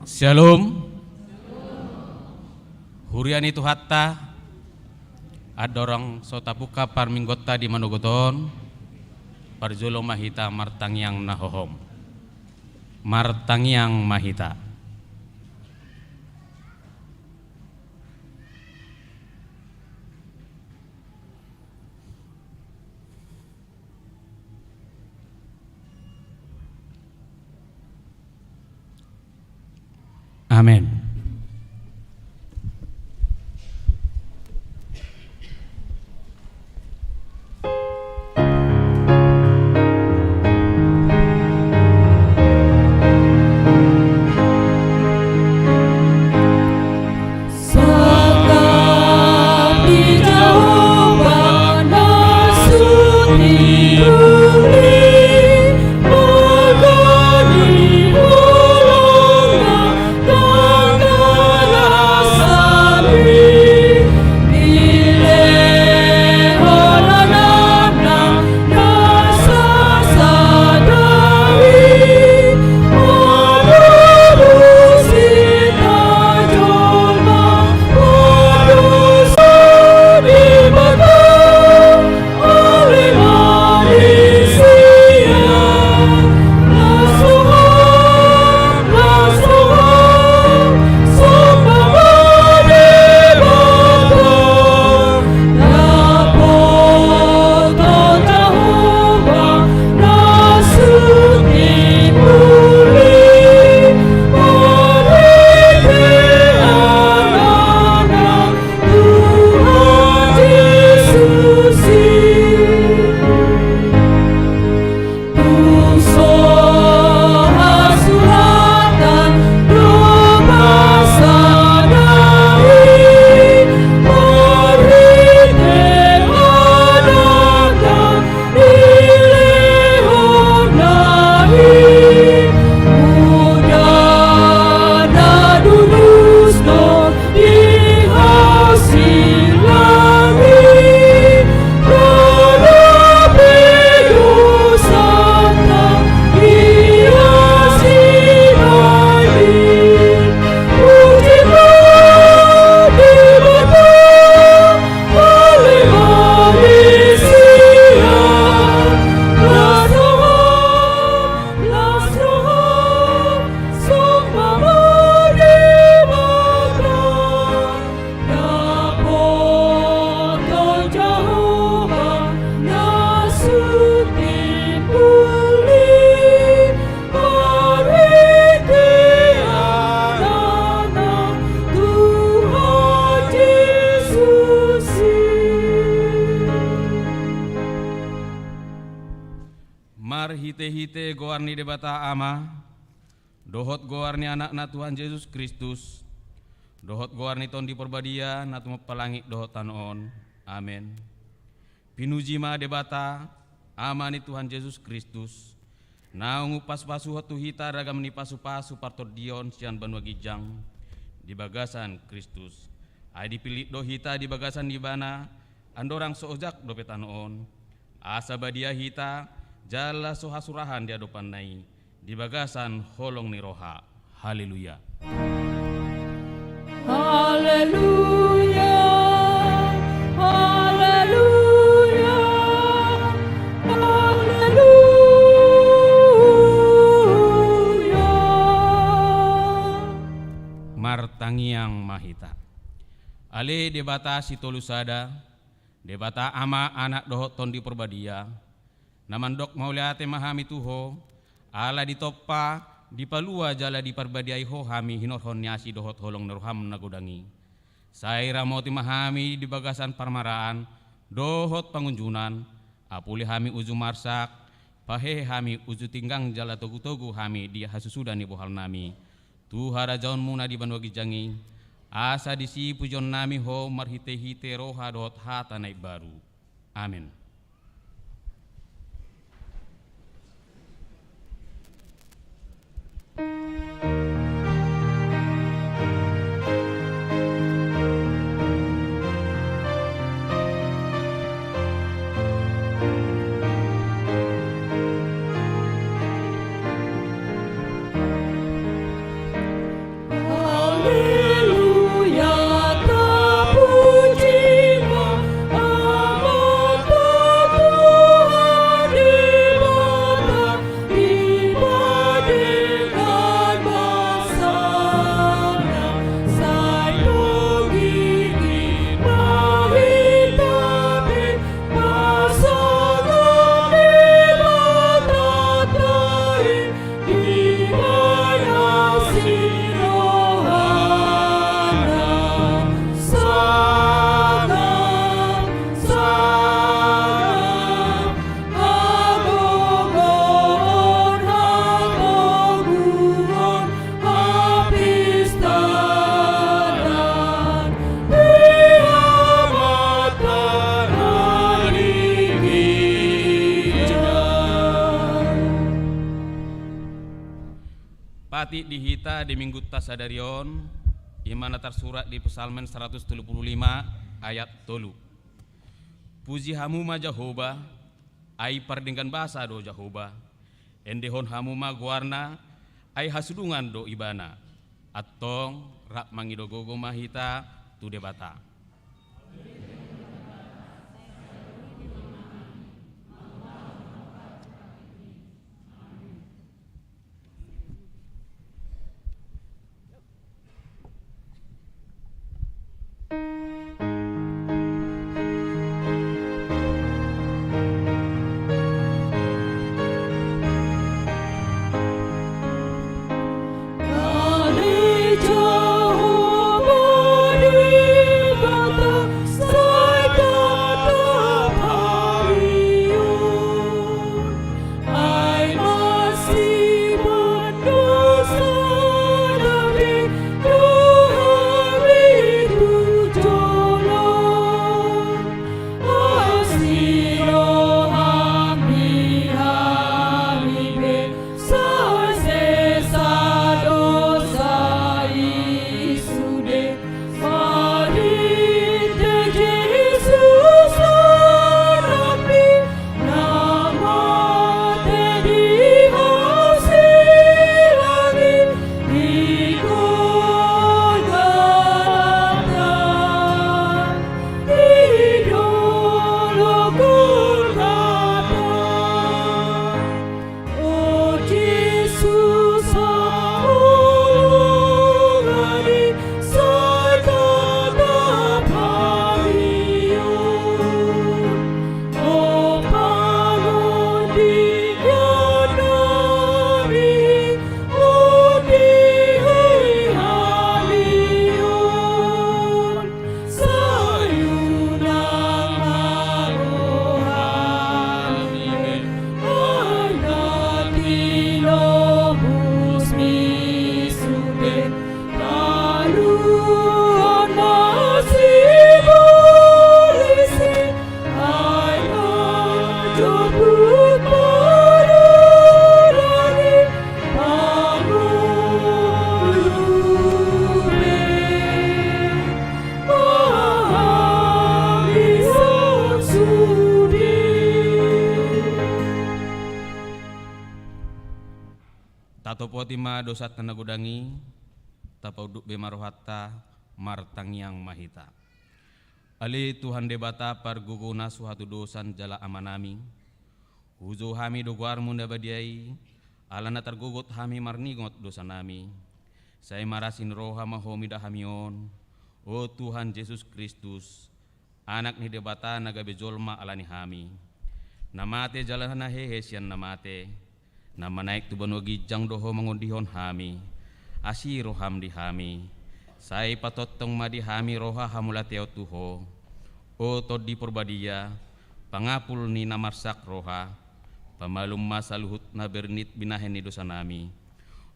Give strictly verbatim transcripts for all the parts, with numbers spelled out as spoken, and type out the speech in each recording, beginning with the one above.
Syalom. Huria ni Tuhanta, andorang so tapungka parmingguonta di manogot on, parjolo ma hita martangiang na hohom. Martangiang ma hita. Amen. Marhitehite goar ni Debata Ama, dohot goar ni Anakna Tuhan Jesus Kristus, dohot goar ni Tondi Parbadia na tumompa langit dohot tano on. Amen. Pinuji ma Debata, Ama ni Tuhan Jesus Kristus, naung umpasupasuhon tu hita ragam ni pasupasu partondion sian banua ginjang di bagasan Kristus. Ai dipillit do hita di bagasan Ibana, andorang so ojak dope tano on, asa badia hita jala so hasurahan di adopanna i di bagasan holong ni roha. Haleluya. Haleluya. Haleluya. Haleluya. Martangiang ma hita. Ale Debata sitolu sada, Debata Ama, Anak dohot Tondi Parbadia, na mandok mauliate ma hami tu Ho, ala ditompa, dipalua jala diparbadiai Ho hami hinorhon ni asi dohot holong ni roham na godang i. Sai ramoti ma hami di bagasan parmaraan dohot pangunjunan, apuli hami uju marsak, pahehe hami uju tinggang jala togutogu hami di hasusuda ni bohalnami tu harajaonmuna di banua ginjang i, asa disi pujionnami Ho marhitehite roha dohot hata na imbaru. Amen. Di hita di Minggunta sadari on, i ma na tarsurat di Psalmen saratus tolu pulu lima ayat tolu. Puji hamu ma Jahowa, ai pardenggan basa do Jahowa. Endehon hamu ma goarna, ai hasudungan do ibana. Antong rap mangido gogo ma hita tu Debata. Tatopoti ma dosanta na godang i, tapaunduk be ma rohanta, martangiang ma hita. Ale Tuhan Debata pargogona so hatudosan jala Amanami, hujou hami do goarmu na badia i, ala na targogot hami marningot dosanami. Sai marasi ni roha ma Ho mida hami on, o Tuhan Jesus Kristus, Anak ni Debata na gabe jolma ala ni hami, na mate jala na hehe sian na mate, na manaek tu banua ginjang do Ho mangondihon hami, asi roham di hami, sai patongtong ma di hami roha hamauliateon tu Ho. O Tondi Porbadia, pangapul ni na marsak roha, pamalum ma saluhut na bernit binahen ni dosanami.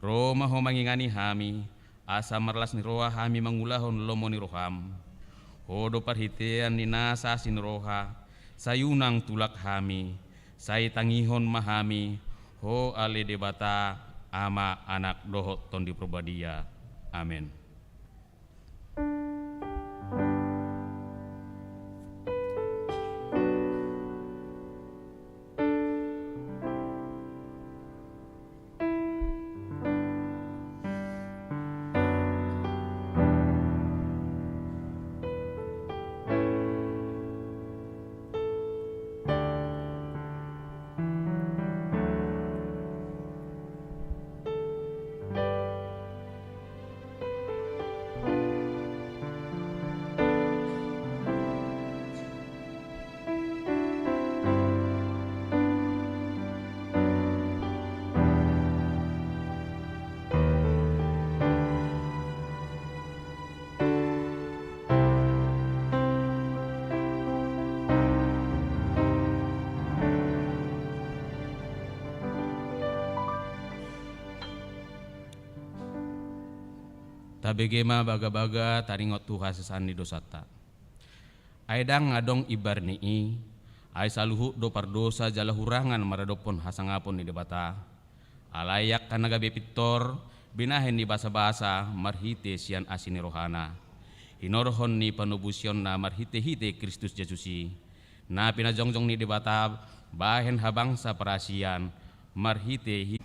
Ro ma Ho mangingani hami, asa marlas ni roha hami mangulahon lomo ni roham. Ho do parhitean ni nasa asi ni roha, sai unang tulak hami, sai tangihon ma hami, Ho ale Debata, Ama, Anak dohot Tondi Porbadia. Amen. Tabege ma bagabaga taringot tu hasesaan ni dosanta. Ai ndang adong imbar ni i, ai saluhut do pardosa jala hurangan maradophon hasangapon ni Debata. Alai angka na gabe pintor, Binahen ni basabasa marhite sian asi ni rohana, hinorhon ni panobusionna marhitehite Kristus Jesus i, na pinajongjong ni Debata bahen habangsa parasian marhite hi-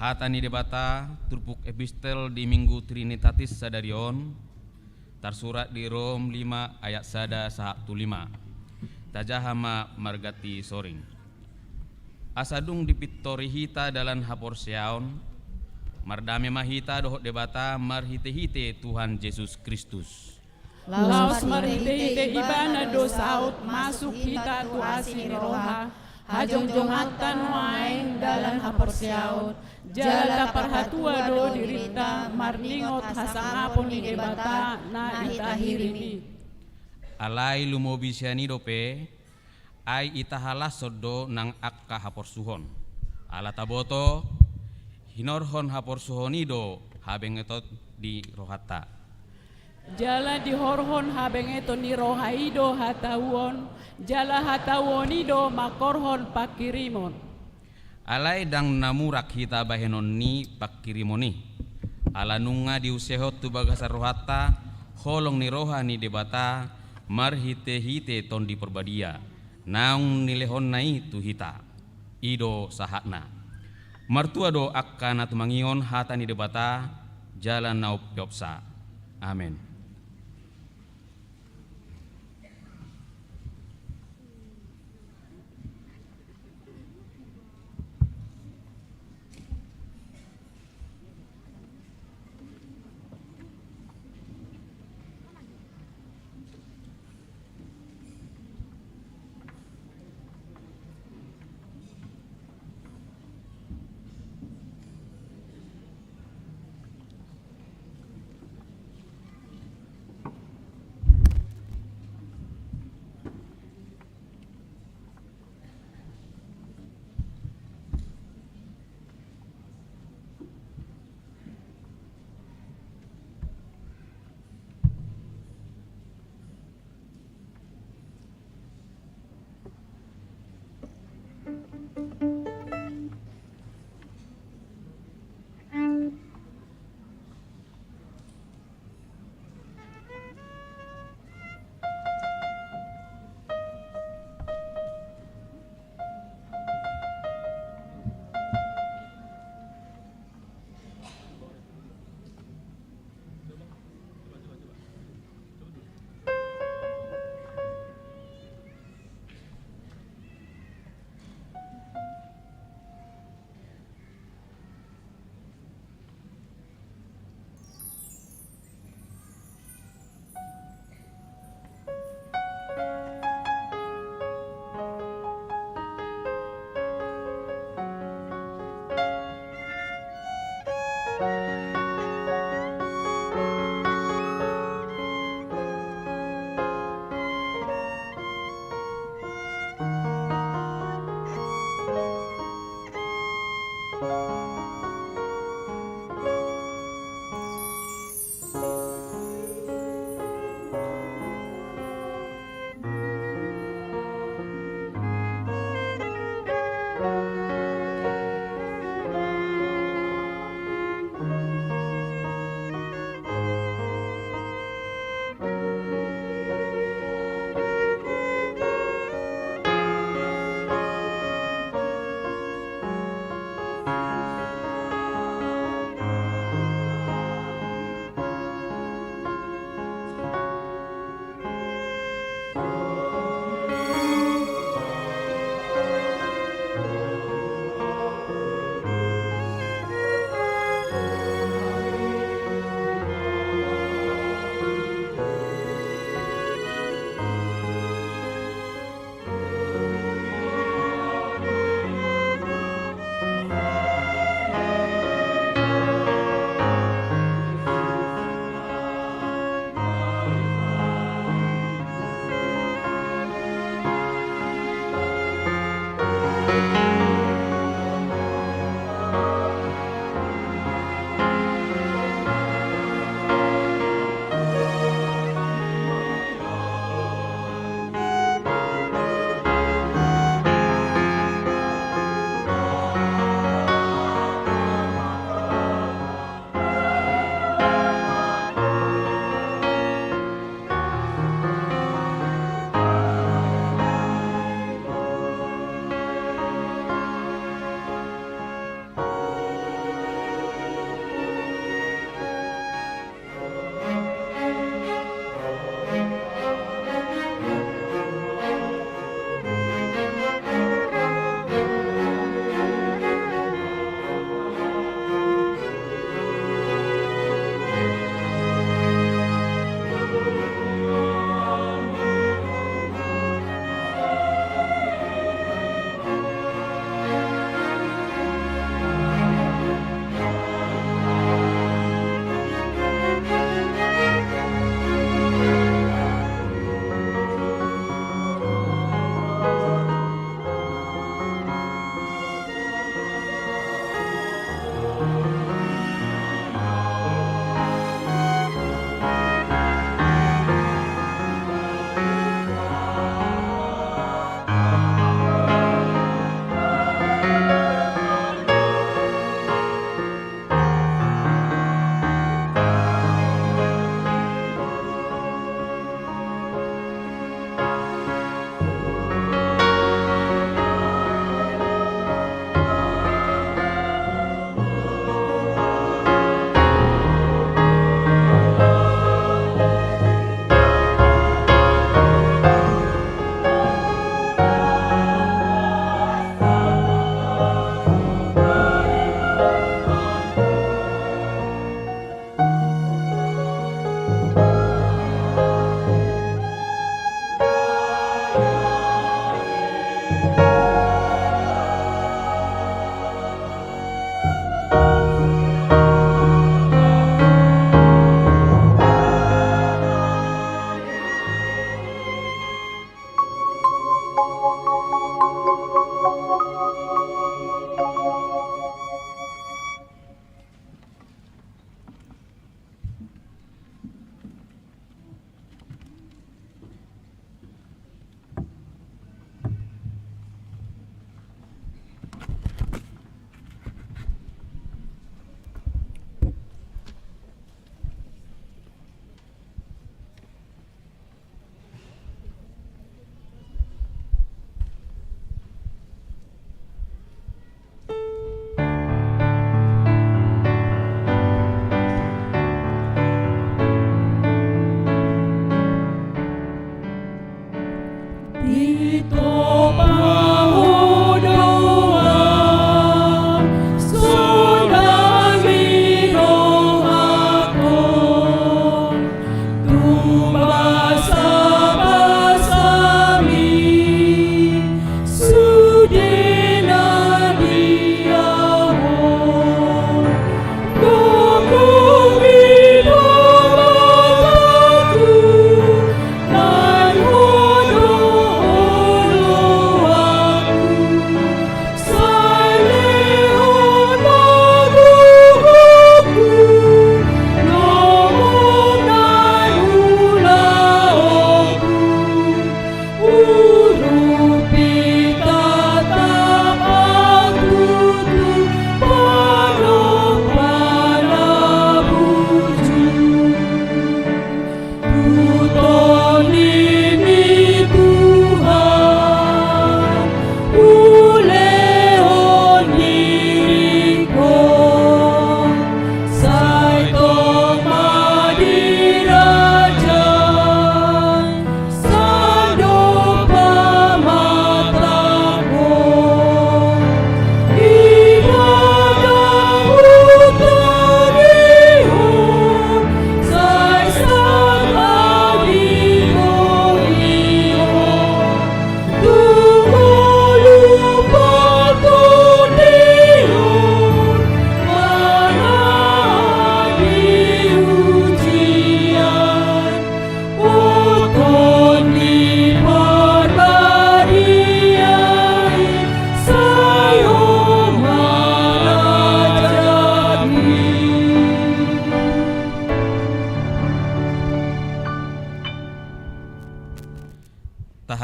Hata ni Debata, turpuk epistel di Minggu Trinitatis sadari on, tarsurat di Rom lima ayat sada sahat tu lima. Tajaha ma marganti soring. Asa dung dipintori hita dalan haporseaon, mardame ma hita dohot Debata marhite-hite Tuhan Jesus Kristus. Laos marhite-hite Ibana do saut masuk hita tu asi ni roha, hajongjonganta nuaeng dalan haporseaon, jala parhatua do dirinta marningot hasangapon ni Debata na i tahirim i. Alai lumobi sian i dope, ai itahalashon do nang angka haporsuhon. Ala taboto, hinorhon haporsuhon i do habengeton ni rohanta. Jala dihorhon habengeton ni roha i do hatauon, jala hatauon i do mangkorhon pangkirimon. Alai ndang na murak hita bahenon ni pangkirimon i. Ala nunga diusehon tu bagasan rohanta holong ni roha ni Debata marhite-hite Tondi Parbadia, naung nilehonna i tu hita. I do sahatna. Martua do angka na tumangihon hata ni Debata jala na umpeopsa. Amen.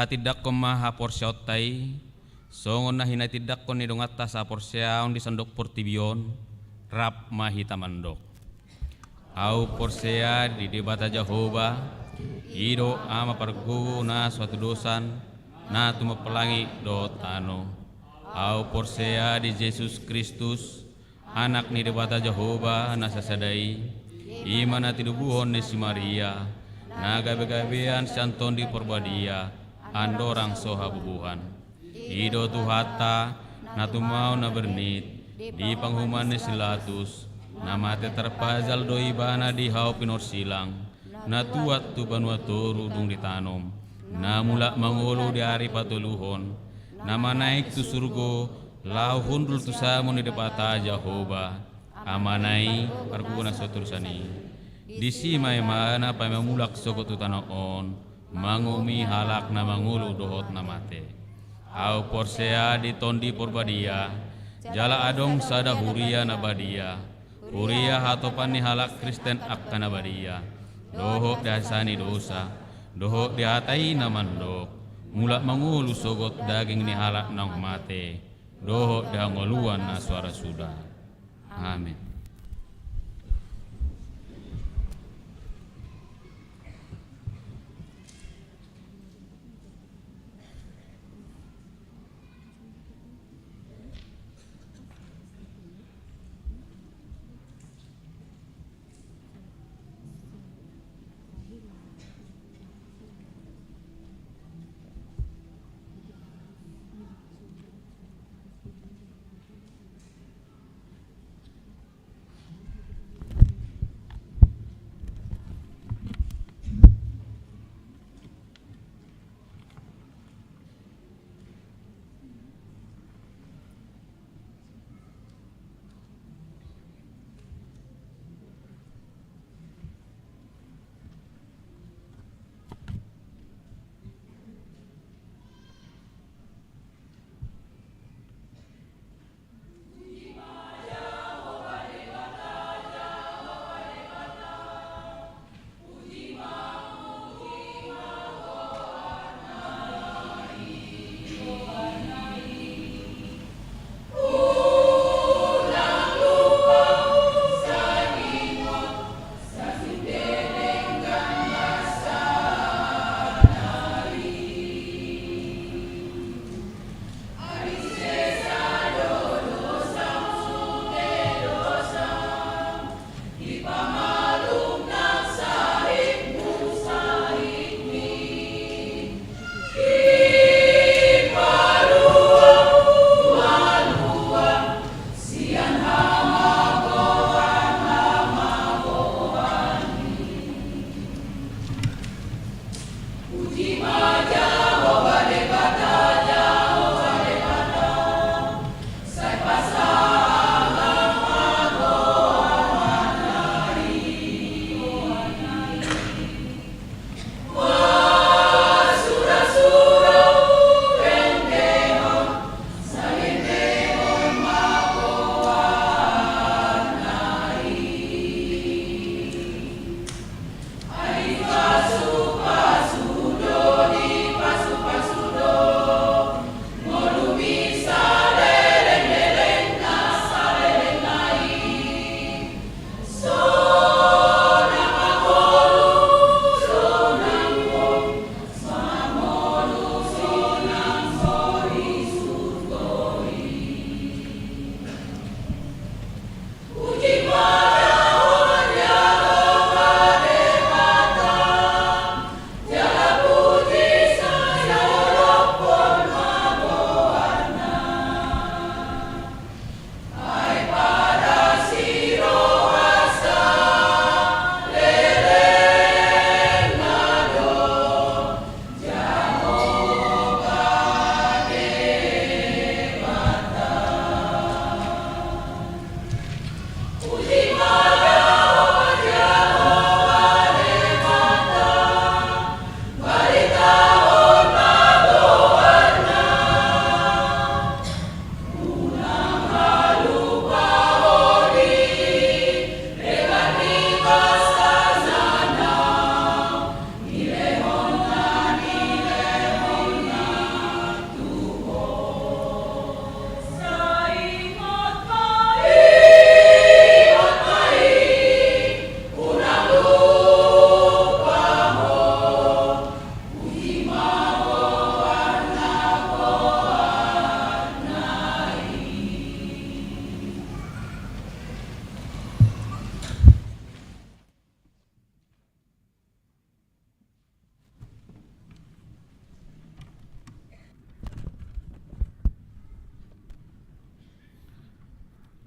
Tindanghon ma haporseaonta i, songon na hinatindanghon ni donganta saporseaon di sandok portibi on, rap ma hita mandok. Ahu porsea di Debata Jahowa, i do Ama pargogo na so hatudosan, na tumompa langit dohot tano. Ahu porsea di Jesus Kristus, Anak ni Debata Jahowa na sasada i, i ma na tinubuhon ni si Maria, na gabegabean sian Tondi Porbadia, andorang so habubuhan. I do Tuhanta, na tumaon na bernit, di panguhuman ni si Pilatus, na mate tarpajal do ibana di hau pinorsilang, na tuat tu banua toru dung ditanom, na mulak mangolu di ari patoluhon, na manaek tu surgo, laho hundul tu samun ni Debata Jahowa, Amana i, pargogo na so hatudosan i. Disi ma ibana paima mulak sogot tu tano on, manguhumi halak na mangolu dohot na mate. Ahu porsea di Tondi Porbadia, jala adong sada huria na badia, huria hatopan ni halak Kristen angka na badia, dohot di hasesaan ni dosa, dohot di hata i na mandok, mulak mangolu sogot daging ni halak naung mate, dohot di hangoluan na so ra suda. Amin.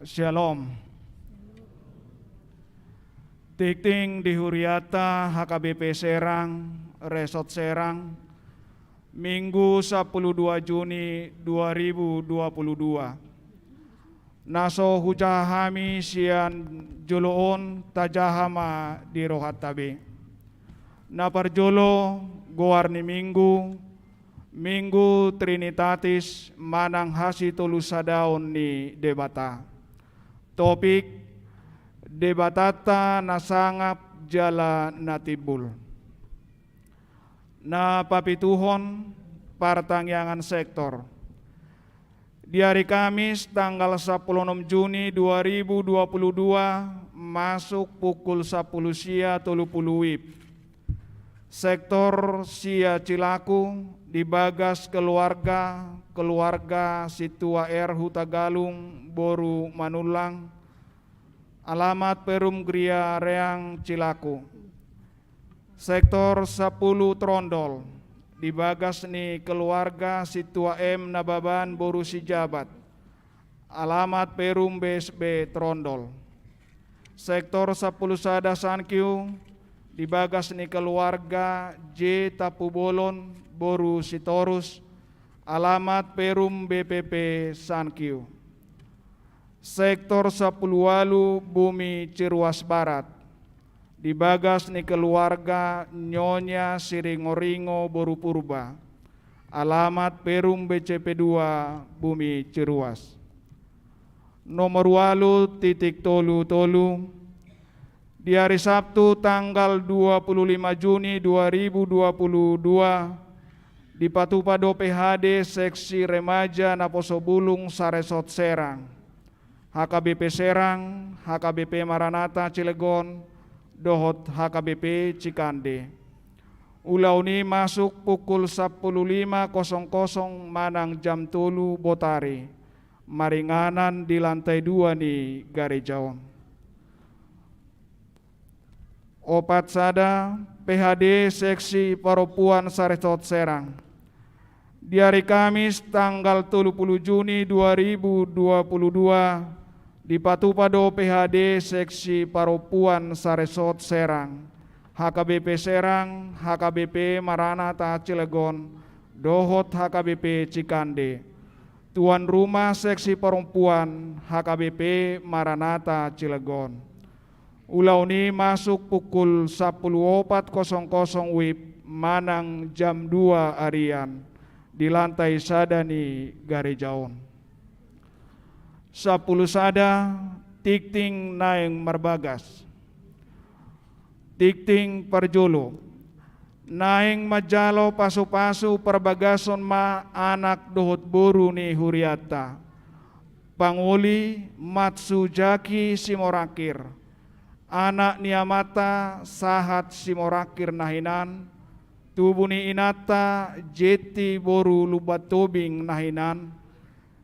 Shalom. Tingting di huriata H K B P Serang, Resort Serang, Minggu sampulu dua Juni dua ribu dua puluh dua. Na so hujaha hami sian jolo on, tajaha ma di rohanta be. Na parjolo, goar ni Minggu, Minggu Trinitatis manang hasitolusadaon ni Debata. Topik, Debatanta na sangap jala na timbul. Na papituhon, partangiangan sektor. Di ari Kamis tanggal sampulu onom Juni dua ribu dua puluh dua, masuk pukul sampulu sia tolu pulu WIB. Sektor sia Cilaku, di bagas keluarga, keluarga Sintua R Hutagalung boru Manullang, alamat Perum Gria Reang Cilaku. Sektor sampulu Trondol, di bagas ni keluarga Sintua M Nababan boru Sijabat, alamat Perum B S B Trondol. Sektor sampulu sada Sankyu, di bagas ni keluarga J Tampubolon boru Sitorus, alamat Perum B P P Sankyu. Sektor sampulu ualu Bumi Ciruas Barat, di bagas ni keluarga Nyonya Siringoringo boru Purba, alamat Perum B C P dua Bumi Ciruas. Nomor ualu titik tolu tolu. Di ari Sabtu tanggal dua puluh lima Juni dua ribu dua puluh dua, dipatupa do P H D seksi remaja Naposobulung saresort Serang, H K B P Serang, H K B P Maranatha Cilegon, dohot H K B P Cikande. Ulaon i masuk pukul sampulu lima kosong kosong manang jam tolu botari, maringanan di lantai dua ni gareja on. Opat sada, P H D seksi parompuan saresort Serang. Di ari Kamis tanggal tolu puluh Juni dua ribu dua puluh dua, dipatupa do P H D seksi parompuan saresort Serang, H K B P Serang, H K B P Maranatha Cilegon, dohot H K B P Cikande. Tuan rumah seksi parompuan H K B P Maranatha Cilegon. Ulaon i masuk pukul sampulu opat kosong kosong WIB manang jam dua arian di lantai sada ni gareja on. Sampulu sada, tingting naeng marbagas. Tingting parjolo. Naeng manjalo pasupasu parbagason ma anak dohot boru ni hurianta. Pangoli Matsuzaki Simorangkir, anak ni amanta Sahat Simorangkir na hinan, tubu ni inanta Jetti boru Lumban Tobing na hinan,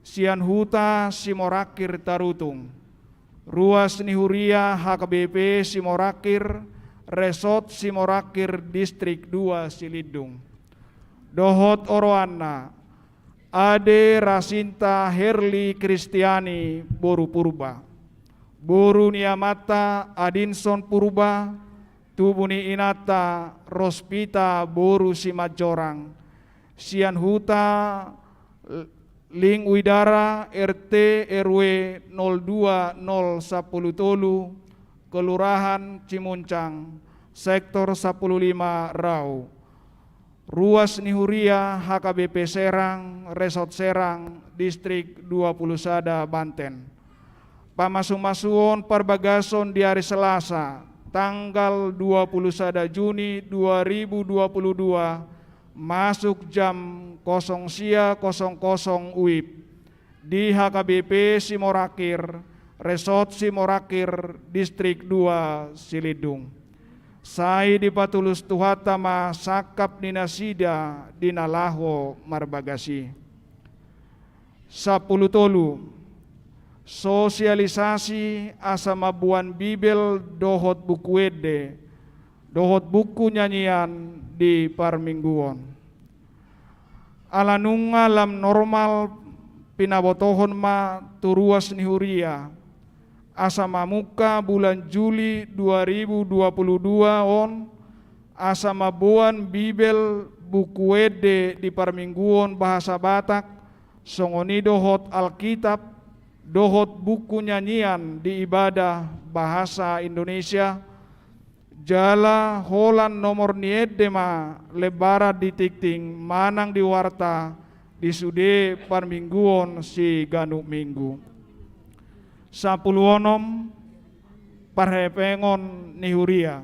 sian huta Simorangkir Tarutung. Ruas ni huria H K B P Simorangkir, Resort Simorangkir, Distrik dua Silindung. Dohot oroanna, Ade Rasinta Herli Kristiani boru Purba. Boru ni amanta Adinson Purba, tubu ni inanta Rospita boru Simanjorang. Sian huta Lingudara, R T R W nol dua nol sampulu tolu, Kelurahan Cimuncang, Sektor sampulu lima Rau. Ruas ni huria H K B P Serang, Resort Serang, Distrik dua puluh sada Banten. Pamasumasuon parbagason di ari Selasa, tanggal dua puluh sada Juni dua ribu dua puluh dua, masuk jam kosong sia kosong kosong WIB di H K B P Simorangkir, Resort Simorangkir, Distrik dua Silindung. Sai dipatulus Tuhanta ma sangkap ni nasida di na laho marbagas i. Sampulu tolu. Sosialisasi asa mamboan Bibel dohot buku ende dohot buku nyanyian di parmingguon. Ala nunga lam normal, pinabotohon ma tu ruas ni huria asa mamungka bulan Juli dua ribu dua puluh dua on, asa mamboan Bibel, buku ende di parmingguon bahasa Batak, songon i dohot Alkitab, dohot buku nyanyian di ibadah bahasa Indonesia, jala holan nomor ni ende ma lembaran di tingting manang di warta di sude parmingguon siganup minggu. Sampulu onom, parhepengon ni huria.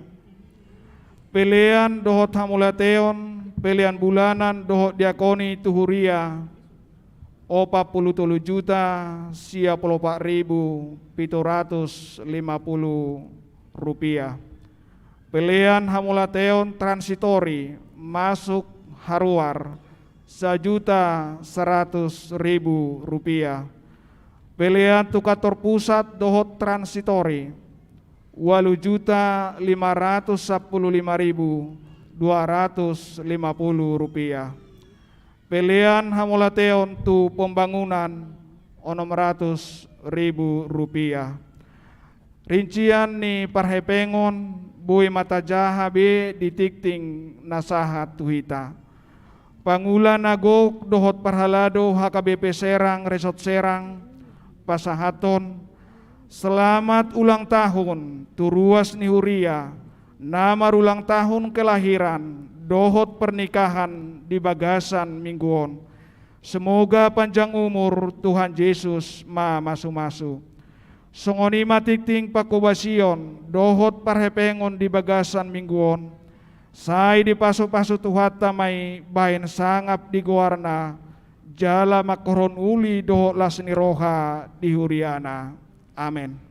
Pelean dohot hamauliateon, pelean bulanan dohot diakoni tu huria, opat pulu tolu juta sia pulu opat ribu pitu ratus lima pulu rupiah. Pelean hamauliateon transitori masuk haruar, sajuta saratus ribu rupiah. Pelean tu kantor pusat dohot transitori, ualu juta lima ratus sampulu lima ribu dua ratus lima pulu rupiah. Pelean hamauliateon tu pembangunan, onom ratus ribu rupiah. Rincian ni parhepengon boi ma tajaha be di tingting na sahat tu hita. Pangula na gok dohot parhalado H K B P Serang, Resort Serang, pasahathon selamat ulang tahun tu ruas ni huria na marulang tahun kelahiran dohot pernikahan di bagasan minggu on. Semoga panjang umur, Tuhan Jesus ma masu-masu. Songon i ma tingting pangkobasion dohot parhepengon di bagasan minggu on, sai dipasu-pasu Tuhanta ma i bahen sangap di goarna, jala mangkorhon uli dohot las ni roha di huriana. Amen.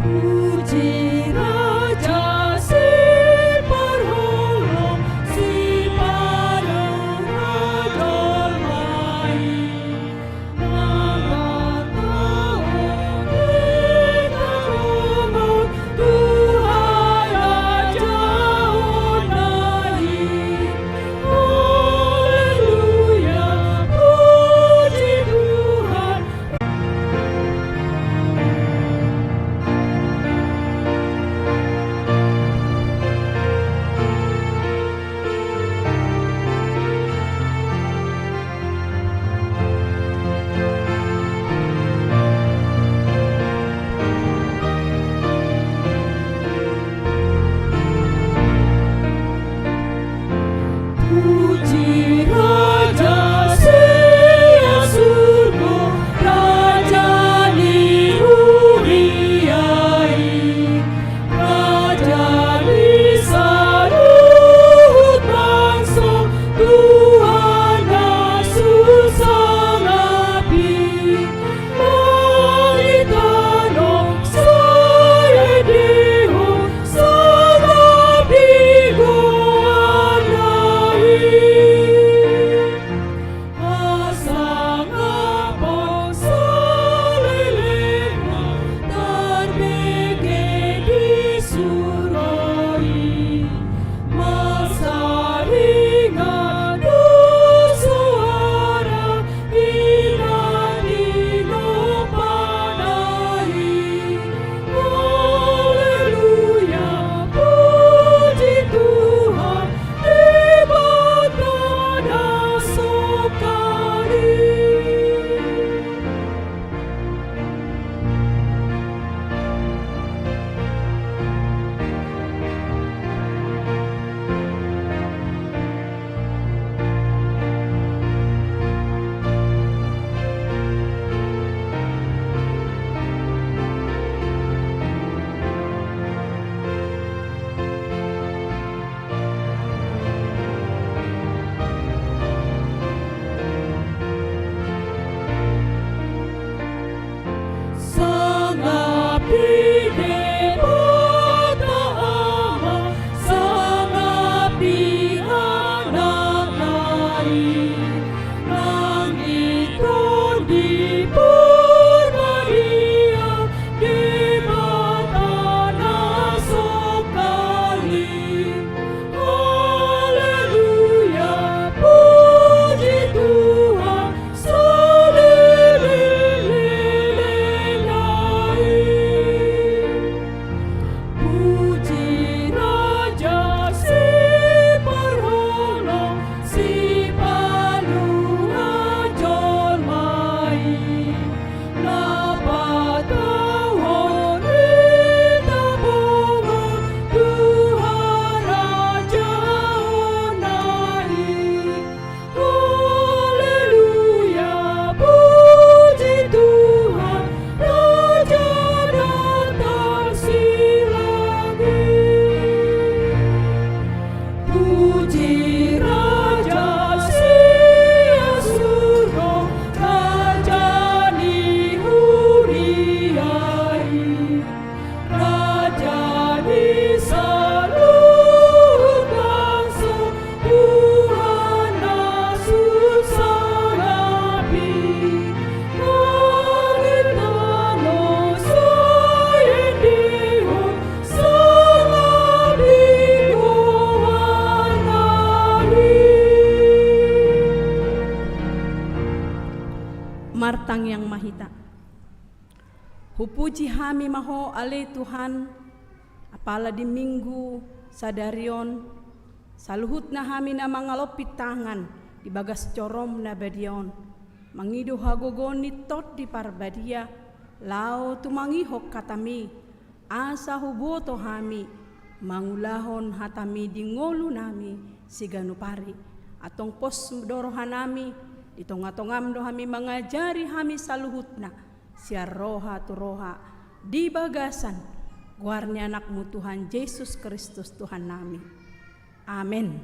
Puji Raja Siparholong, Sipaluhon jolma i. Manghatahon hita dohot Tuhan Raja Hona i. Haleluya, puji Tuhan. Puji Raja sian surgo, Raja ni huria i, Raja ni saluhut bangso, Tuhan na sun sangap i. Mangitano sai di ho sangap di goarna i. Hasangapon saleleng na tarbege di surgo i. Masaringan do suara ni na tinompana i. Haleluya, puji Tuhan, Debata na songkali. Sangap di Debata Ama, sangap di Anakna i, nang di Tondi Porbadia, Debata na songkali. Haleluya, puji Tuhan, saleleng na i. Puji Raja Siparholong, Sipaluhon jolma i. Na patauhon hita bongan Tuhan Raja Hona i. Haleluya, puji Tuhan, Raja na tarsilang i. Puji Raja sian surgo, Raja ni huria i, Raja ni saluhut bangso, Tuhan na sun sangap i. Haleluya, sai di ho sangap di goarna i. Martangiang ma hita. Hupuji hami ma Ho ale Tuhan, apala di Minggu sadari on, saluhutna hami na mangalompit tangan di bagas joroM na badia on, mangido hagogoon ni Tondi Parbadia, laho tumangihon hataMi, asa huboto hami mangulahon hataMi di ngolunami siganup ari. Antong pos do rohanami, di tonga-tongaM do hami, mangajari hami saluhutna, sian roha tu roha, di bagasan goar ni AnakMu Tuhan Jesus Kristus Tuhannami. Amen.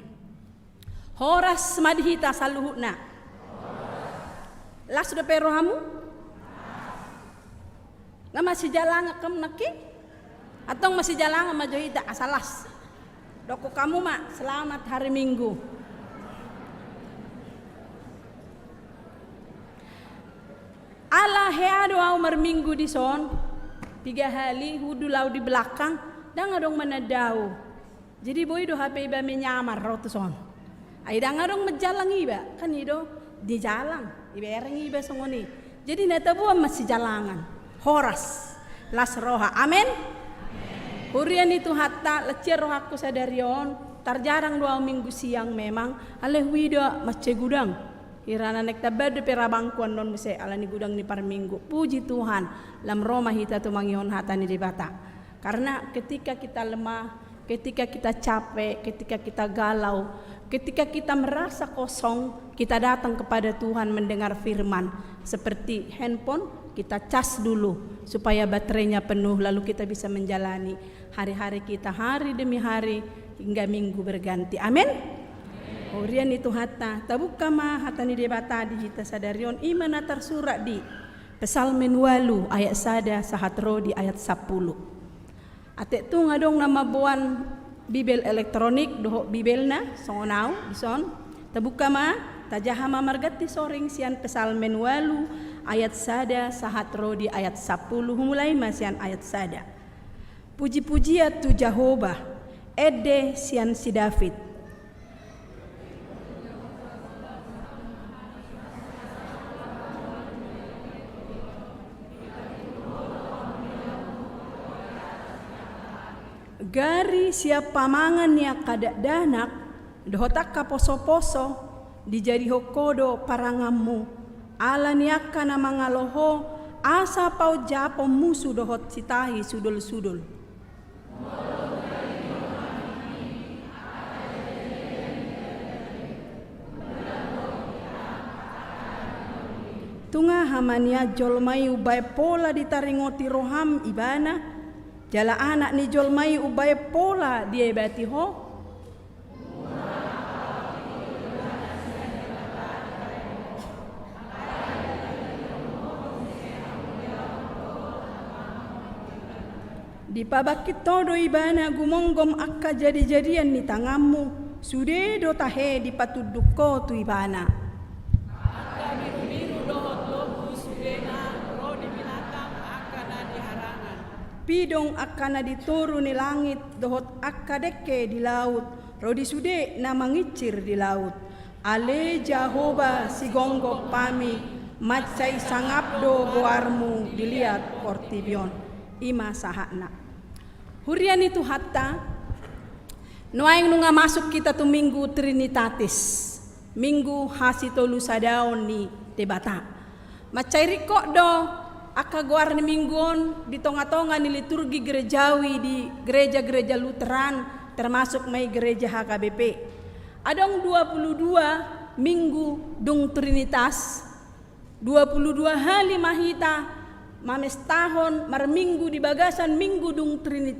Horas ma di hita saluhutna. Las dope rohamu? Nga masijalanan hamu nangkin? Antong masijalangan ma jo hita asa las. Dokkon hamu ma, selamat hari Minggu. Ala hea do au marminggu dison, piga hali hundul au di belakang, ndang adong mananda au. Jadi boi do hape iba menyamar ro tuson. Ai ndang adong manjalang iba, kan i do di jalang, ibereng iba songon i. Jadi na taboan masijalangan, horas, las roha. Amen. Huria ni Tuhanta, las rohangku sadari on. Tarjarang do au Minggu siang memang, alai huida mansai godang. Hira na naeng tamba dope rabangku annon muse ala ni godang ni parminggu. Puji Tuhan, lam ro ma hita tumangihon hata ni Debata. Karena ketika kita lemah, ketika kita capek, ketika kita galau, ketika kita merasa kosong, kita datang kepada Tuhan mendengar firman. Seperti handphone, kita cas dulu supaya baterainya penuh, lalu kita bisa menjalani hari-hari kita, hari demi hari, hingga minggu berganti. Amin. Huria ni Tuhanta, tabuka ma hata ni Debata di hita sadari on, i ma na tarsurat di Psalmen ualu ayat sada sahat ro di ayat sampulu. Atik tung adong na mamboan Bibel elektronik dohot Bibelna songon au dison. Tabuka ma, tajaha ma marganti soring sian Psalmen ualu ayat sada sahat ro di ayat sampulu, humulai ma sian ayat sada. Puji-pujian tu Jahowa, ende sian si David. Gari sian pamangan ni angka dakdanak dohot angka poso-poso, dijadihon Ho do paranganmu, ala ni angka na mangalo Ho, asa paonjapon musu dohot sitahi sudol-sudol. Tung aha ma nian jolma i umbaen pola ditaringoti roham ibana, jala anak ni jolma i umbaen pola diebati ho? Dipabangkit ho do ibana gumonggom angka jadi-jadian ni tanganmu, sude do tahe dipatunduk ho tu ibana. Angka birubiru dohot lombu sudena ro di binatang angka na di harangan. Pidong angka na di toru ni langit dohot angka dengke di laut, ro di sude na mangincir di laut. Ale Jahowa, sigomgom hami, mansai sangap do goarmu di liat portibi on. I ma sahatna. Huria ni Tuhanta, nuaeng nunga masuk hita tu Minggu Trinitatis, Minggu hasitolusadaon ni Debata. Mansai ringkot do angka goar ni Minggu on di tonga-tonga ni liturgi gerejawi di gereja-gereja Lutheran, termasuk ma i gereja H K B P. Adong dua puluh dua Minggu dung Trinitas, dua puluh dua hali ma hita mamestahon marminggu di bagasan Minggu dung Trini-,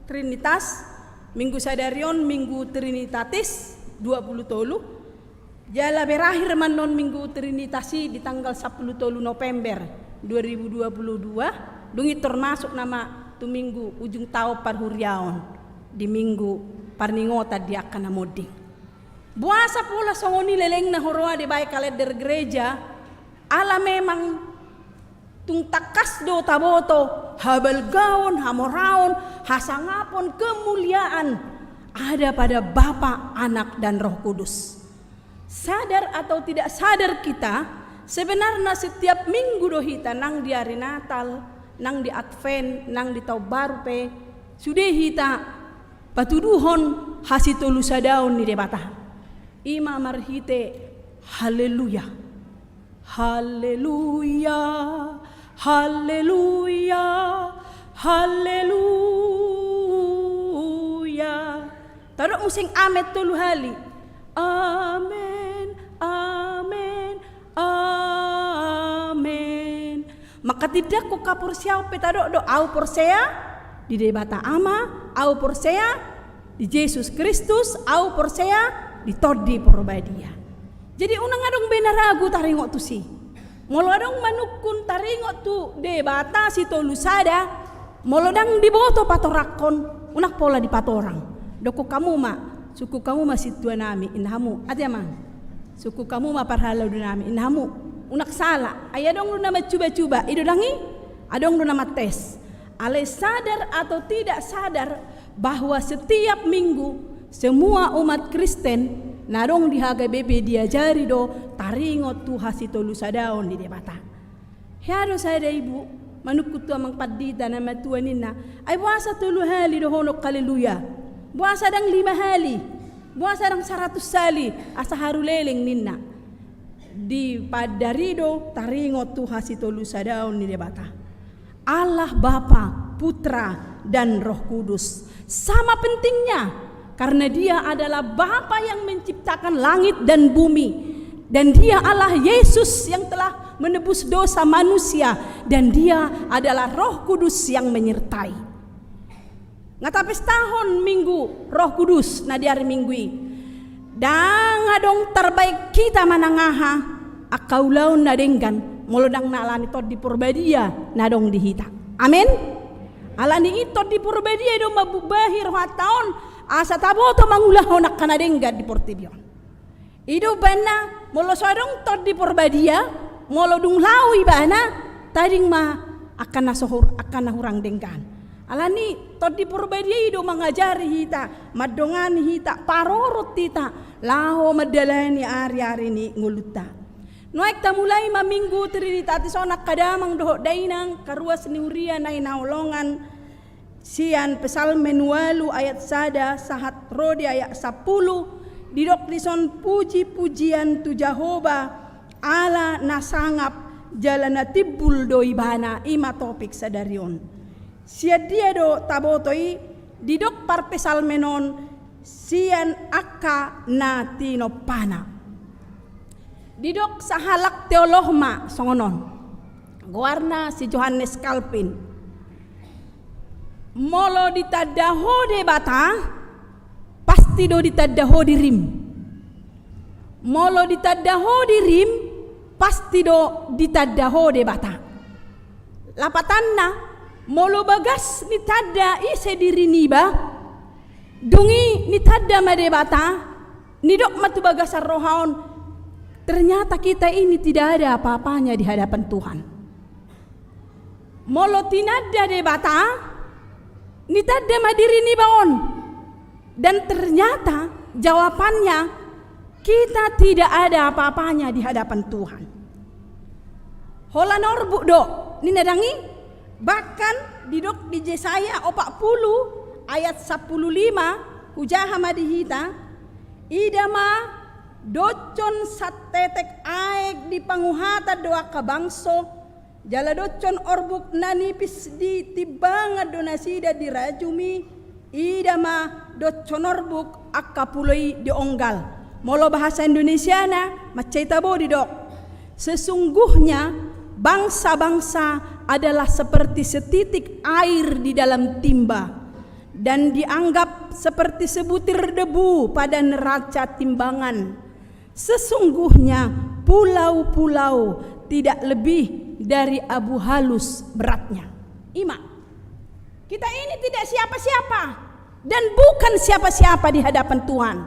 Trinitas, Minggu sadari on Minggu Trinitatis dua puluh tolu. Jala berakhir ma annon Minggu Trinitas i di tanggal sampulu tolu November dua ribu dua puluh dua, dung i tor masuk nama tu Minggu ujung taon parhuriaon, di Minggu parningotan di angka na monding. Boasa pola songon i lelengna huroha dibaen kalender gereja, ala memang tung tangkas do taboto habalgaon, hamoraon, hasangapon, kemuliaan ada pada Bapa, Anak, dan Roh Kudus. Sadar atau tidak sadar kita, sebenarnya setiap Minggu do hita nang di ari Natal, nang di Advent, nang di Taon Baru pe, sude hita patuduhon hasitolusadaon ni Debata. I ma marhite haleluya. Haleluya, haleluya, haleluya. Tadok muse amen tolu hali. Amen, amen, amen. Mangkatindangkon haporseaon pe tadok do, au porsea di Debata Ama, au porsea di Jesus Kristus, au porsea di Tondi Porbadia. Jadi unang adong be na ragu taringot tusi. Molo adong manungkun taringot tu Debata sitolusada, Molo ndang diboto patorangkon, unang pola dipatorang. Dokkon hamu ma, sungkun hamu ma sintua nami, inna hamu, ate amang. Sungkun hamu ma parhalado nami, inna hamu. Unang sala, ai adong do na mancuba-cuba, i do ndang i, adong do na mantes. Alai sadar atau tidak sadar bahwa setiap minggu semua umat Kristen na adong di H K B P diajari do taringot tu hasitolusadaon ni Debata. Hea do sada ibu manungkun tu amang pandita na matua ninna, ai boasa tolu hali dohonon haleluya? Boasa ndang lima hali? Boasa ndang saratus hali? Asa haru leleng ninna. Dipaandari do taringot tu hasitolusadaon ni Debata. Allah Bapa, Putra, dan Roh Kudus. Sama pentingnya, karena Dia adalah Bapa yang menciptakan langit dan bumi. Dan Dia Allah Yesus yang telah menebus dosa manusia. Dan Dia adalah Roh Kudus yang menyertai. Nga tapestahon Minggu Roh Kudus na di ari Minggu i. Ndang adong tarbaen hita manang aha angka ulaon na denggan, molo ndang na alani Tondi Porbadia na adong di hita. Amen. Alani i Tondi Porbadia i do mambubahi rohanta on, asa taboto mangulahon angka na denggan di portibi on. I do umbahen na, molo so adong Tondi Porbadia, molo dung laho ibana, tading ma angka na so hur-, angka na hurang denggan. Alani Tondi Porbadia i do mangajari hita, mandongani hita, parorot hita, laho mandalani ari-ari ni ngolunta. Nuaeng tamulai ma Minggu Trinitatis on angka damang dohot dainang, angka ruas ni huria na hinaholongan, sian Psalmen ualu ayat sada sahat ro di ayat sampulu, didok dison puji-pujian tu Jahowa, Allah na sangap jala na timbul do ibana, i ma topik sadari on. Sian dia do taboto i, didok parpsalmen on, sian angka na tinompana. Didok sahalak teolog ma songon on. Goarna si Johannes Calvin. Molo ditanda ho Debata, pasti do ditanda ho dirim. Molo ditanda ho dirim, pasti do ditanda ho Debata. Lapatanna, molo bagas nitanda ise diri niba, dung i nitanda ma Debata, nidok ma tu bagasan roha on, ternyata kita ini tidak ada apa-apanya di hadapan Tuhan. Molo tinanda Debata, nitanda ma diri niba on. Dan ternyata jawabannya, kita tidak ada apa-apanya di hadapan Tuhan. Holan orbuk do, ninna dang i, bahkan didok di Jesaya opat pulu ayat sampulu lima, hujaha ma di hita, ida ma, doshon santetek aek di panguhatan do angka bangso, jala doshon orbuk na nipis di timbangan do nasida di rajumi, ida ma doshon orbuk angka pulo i di onggal. Molo bahasa Indonesiana, mansai tabo didok. Sesungguhnya bangsa-bangsa adalah seperti setitik air di dalam timba, dan dianggap seperti sebutir debu pada neraca timbangan. Sesungguhnya pulau-pulau tidak lebih dari abu halus beratnya. I ma. Kita ini tidak siapa-siapa dan bukan siapa-siapa di hadapan Tuhan.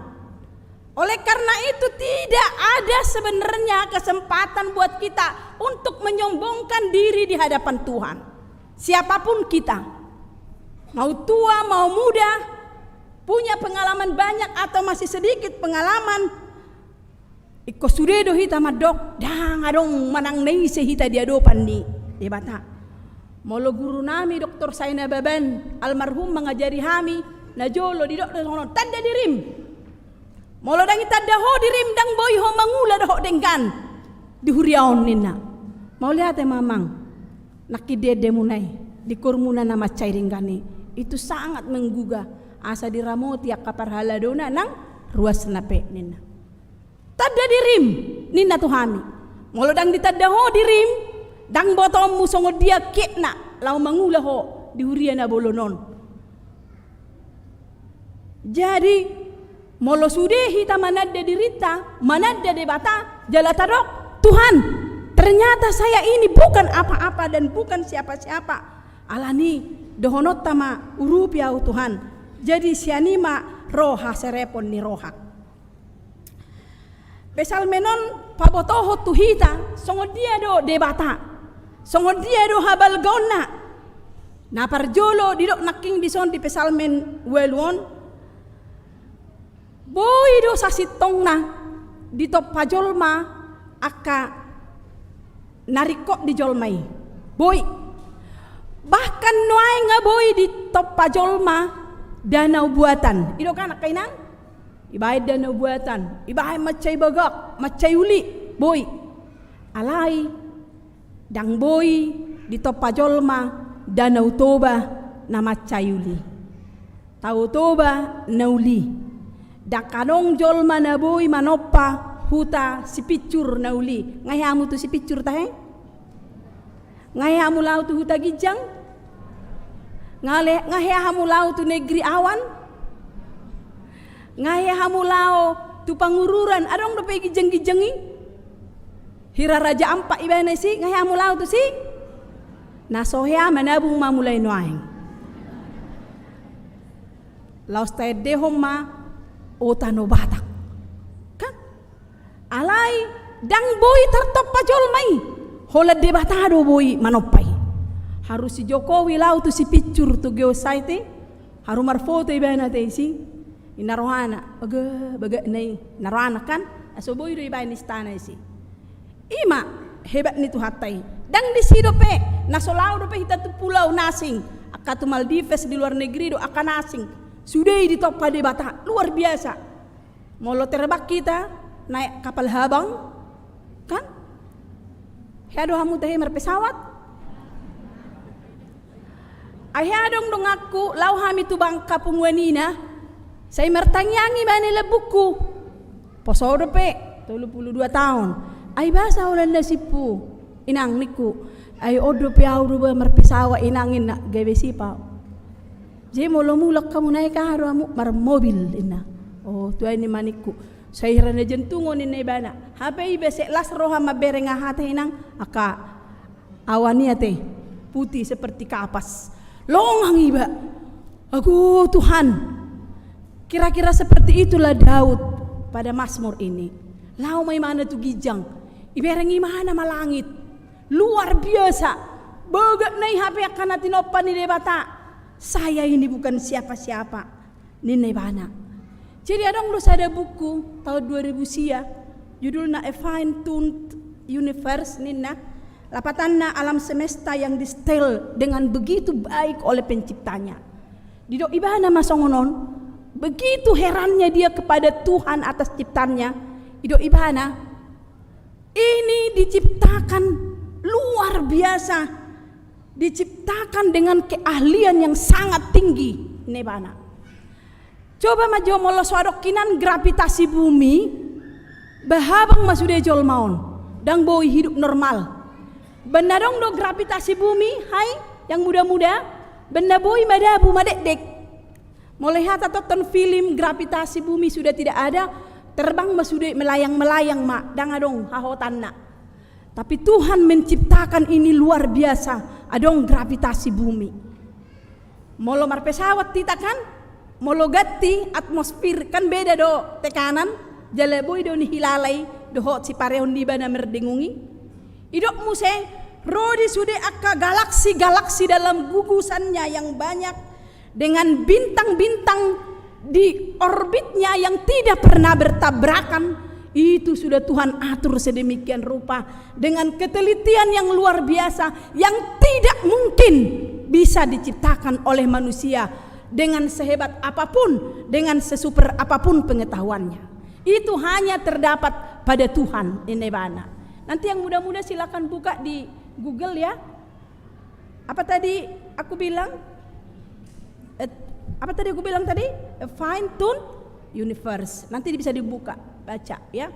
Oleh karena itu, tidak ada sebenarnya kesempatan buat kita untuk menyombongkan diri di hadapan Tuhan. Siapapun kita, mau tua, mau muda, punya pengalaman banyak atau masih sedikit pengalaman, ingkon sude do hita mandok, ndang adong manang na ise hita di adopan ni Debata. Molo guru nami Doktor Saina Baban, almarhum, mangajari hami, na jolo didok do songon on, tanda dirim. Molo ndang itanda ho dirim, ndang boi ho mangula dohot denggan di huria on, ninna. Mauliate ma amang, nangkin di endemuna i, di kormuna na mansai denggan i, itu sangat menggugah, asa diramoti angka parhaladona nang ruasna pe, ninna. Tanda dirim, ninna tu hami. Molo ndang ditanda ho dirim, ndang botoonmu songon dia kietna laho mangula ho di huria na bolon on. Jadi, molo sude hita mananda dirinta, mananda Debata, jala tadok, Tuhan, ternyata saya ini bukan apa-apa dan bukan siapa-siapa. Alani, Dohononta ma, urupi ahu Tuhan. Jadi sian i ma ro haserepon ni roha. Psalmen on pabotohon tu hita songon dia do Debata, songon dia do habalgaonna. Na parjolo didok nangkin dison di Psalmen ualu on, boi do sasintongna ditompa jolma angka na ringkot di jolma i. Boi. Bahkan nuaeng nga boi ditompa jolma danau buatan. I do kan angka inang? Ibaen danau buatan, ibaen mansai bagak, mansai uli, boi. Alai ndang boi ditompa jolma Danau Toba na mansai uli. Tao Toba na uli. Ndang adong jolma na boi manompa huta Sipinsur na uli. Nga hea hamu tu Sipinsur tahe? Nga hea hamu laho tu huta ginjang? Nga le-, nga hea hamu laho tu negeri awan? Nga hea hamu laho tu Pangururan? Adong dope ginjang-ginjang i? Hira Raja Ampat ibana disi, nga hea hamu laho tusi? Na so hea manabung ma mulai nuaeng. Laos taendehon ma Ota no Batak. Kan? Alai ndang boi tartompa jolma i. Holan Debata do boi manompa i. Haru si Jokowi laho tu Sipinsur tu geosite i. Haru marfoto ibana te disi. Inna rohana, aga, bagak na i. Inna rohana kan? Na so boi do ibaen istana disi. I ma hebat ni Tuhanta i. Ndang disi dope, na so laho dope hita tu pulau na asing. Angka tu Maldives di luar negeri do angka na asing. Sude i ditompa Debata, luar biasa. Molo terbang hita, naik kapal habang, kan? Hea do hamu tahe marpesawat? Ai hea adong donganku, laho hami tu Bangka punguan ina, sai martangiang ibana i lambungku. Poso dope, tolu pulu dua taon. Ai boasa holan na simpu, inang ningku. Ai on dope ahu do ba marpesawat inang, inna, gabe sip ahu. Jadi molo mulak hamu naik aha do hamu, marmobil, inna. O, tua i ma ningku. Sai hira na jantungon, inna ibana. Hape iba sai las roha mambereng aha te inang, angka awan i ate, putih seperti kapas. Longang iba. Ago Tuhan. Kira-kira seperti itulah Daud pada Mazmur ini. Laho ma ibana tu ginjang. Ibereng ibana ma langit. Luar biasa. Bagak na i hape angka na tinompa ni Debata. Saya ini bukan siapa-siapa, ninna ibana. Jadi adong do sada buku taon dua ribu sia, judulna A Fine-Tuned Universe ninna, lapatanna alam semesta yang disetel dengan begitu baik oleh penciptanya. Didok ibana ma songon on, begitu herannya dia kepada Tuhan atas ciptaannya. Didok ibana, ini diciptakan luar biasa, diciptakan dengan keahlian yang sangat tinggi, ninna ibana. Coba ma jo molo so adong hinan gravitasi bumi, ba habang ma sude jolma on, ndang boi hidup normal. Baen na adong do gravitasi bumi, hai, yang muda-muda, baen na boi madabu madekdek. Molo hea tatonton film gravitasi bumi sudah tidak ada, terbang ma sude, melayang-melayang ma, ndang adong hahotanna. Tapi Tuhan menciptakan ini luar biasa, adong gravitasi bumi. Molo marpesawat hita kan, molo ganti atmosfer kan beda do tekanan, jala boi do nihilala i dohot sipareon niba na mardengung i. Didok muse, ro di sude angka galaksi-galaksi dalam gugusannya yang banyak, dengan bintang-bintang di orbitnya yang tidak pernah bertabrakan, itu sudah Tuhan atur sedemikian rupa, dengan ketelitian yang luar biasa, yang tidak mungkin bisa diciptakan oleh manusia dengan sehebat apapun, dengan sesuper apapun pengetahuannya. Itu hanya terdapat pada Tuhan, ninna ibana. Nanti yang muda-muda silakan buka di Google ya. Apa tadi aku bilang? Eh, apa tadi aku bilang tadi? A Fine-Tuned Universe. Nanti bisa dibuka, baca ya.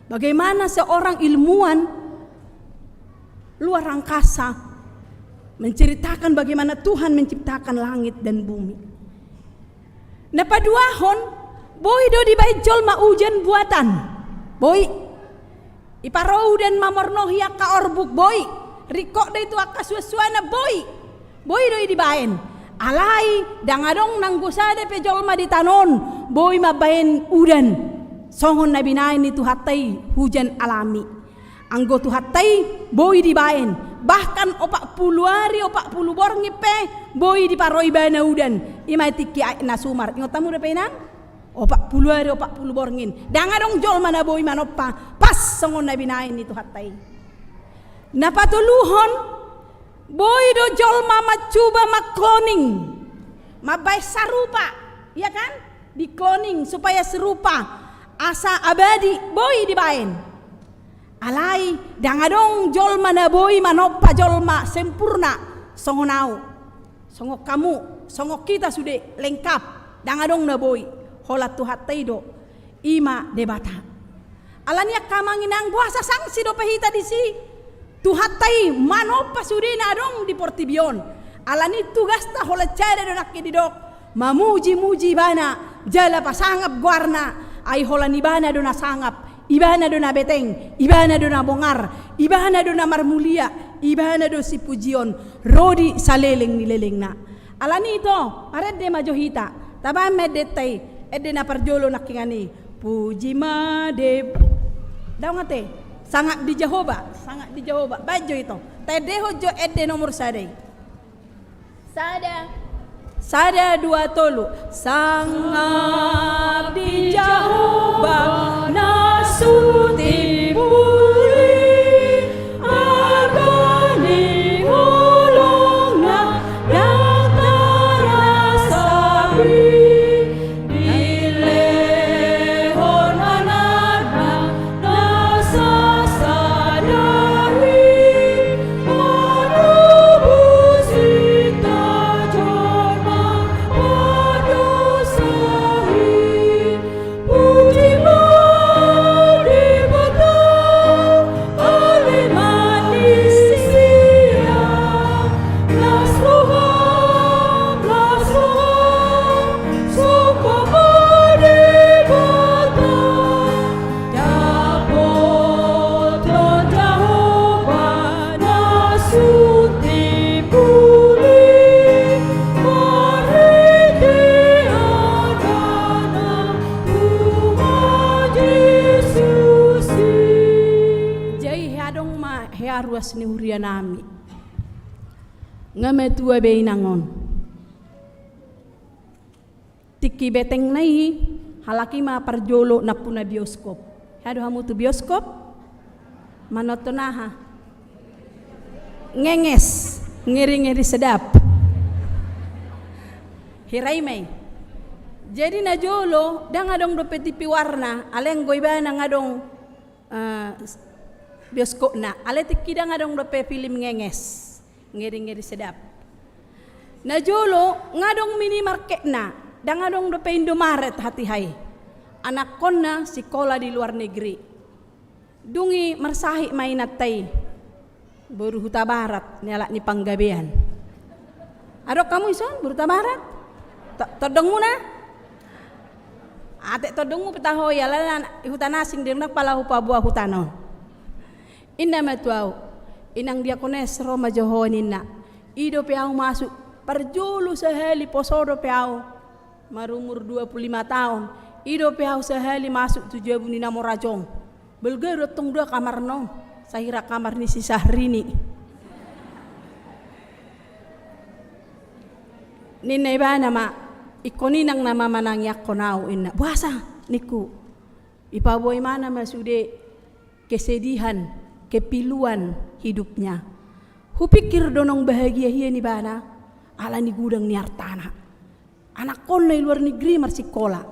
Bagaimana seorang ilmuwan luar angkasa menceritakan bagaimana Tuhan menciptakan langit dan bumi. Na paduahon, boi do dibaen jolma udan buatan. Boi. Iparou udan mamornohi angka orbuk, boi. Ringkot do i tu angka suansuanna, boi. Boi do i dibaen. Alai ndang adong nanggo sada pe jolma di tano on boi mambahen udan songon na binahen ni Tuhanta i, hujan alami. Anggo Tuhanta i boi dibahen, bahkan opat pulu ari opat pulu borngin pe boi diparo ibana udan. I ma tingki aek na sumar. Ingot hamu dope, inang? Opat pulu ari opat pulu borngin, ndang adong jolma na boi manompa pas songon na binahen ni Tuhanta i. Na patoluhon, boi do jolma mancuba mangkloning, mambahen sarupa, ya kan? Dikloning supaya serupa, asa abadi, boi dibahen. Alai ndang adong jolma na boi manompa jolma sempurna songon ahu, songon hamu, songon hita sude lengkap. Ndang adong na boi. Holan Tuhanta i do, i ma Debata. Alani i angka amang inang, boasa sangsi dope hita disi? Tuhanta i manompa sude na adong di portibi on. Alani i tugasta holan sada do nangkin didok, mamujimuji Ibana jala pasangap goarna. Ai holan Ibana do na sangap, Ibana do na beteng, Ibana do na bongar, Ibana do na marmulia, Ibana do sipujion ro di saleleng ni lelengna. Alani i ito, marende ma jo hita. Tabahen ma endenta i, ende na parjolo nangkiningan i. Puji ma Deb-, daong ate. Sangap di Jahowa, sangap di Jahowa. Baen jo ito. Taendehon jo ende nomor sada i. Sada. Sada, dua, tolu. Sangap di Jahowa na sun timbul i, arga ni holongna ndang tarasap i. Dilehon Anakna na sasada i, manobus hita jolma pardosa i. Puji ma Debata, ale manis ia. Las roham, las roham, somba ma Debata. Dapothon Jahowa na sun timbul i, marhite Anakna Tuhan Jesus i. Jadi hea adong ma hea ruas ni huria nami. Nga matua be inang on. Tingki betengna i, halak i ma parjolo nampuna bioskop. Hea do hamu tu bioskop? Manonton aha? Ngenges, ngeri-ngeri sedap. Hea i ma i. Jadi na jolo, ndang adong dope tipi warna, alai anggo ibana nga adong, eh, bioskopna. Alai tingki ndang adong dope film ngenges. Ngeri-ngeri sedap. Na jolo, nga adong minimarketna, ndang adong dope Indomaret hatiha i. Anakkonna sikola di luar negeri. Dung i marsahit ma inanta i. Boru Hutabarat, ni halak ni Panggabean. Adong hamu dison, boru Hutabarat? To-, tondongmuna? Atik tondongmu pe taho i, alana i huta na asing, dengna pala hupaboa hutana on. Ninna ma tu ahu, inang diakones, ro ma jo ho ninna. I dope ahu masuk, parjolo sahali poso dope ahu, marumur dua pulu lima taon. I dope ahu sahali masuk tu jabu ni na mora jong. Balga do antong dua kamarna on, sahira kamar ni si Syahrini. Ninna ibana ma, ingkon inang na mamanangiangkon ahu, ninna. Boasa, ningku. Ipaboa ibana ma sude kesedihan, kepiluan hidupnya. Hupikir do naung bahagia hian ibana, ala ni godang ni artana. Anakkonna i luar negeri marsikola.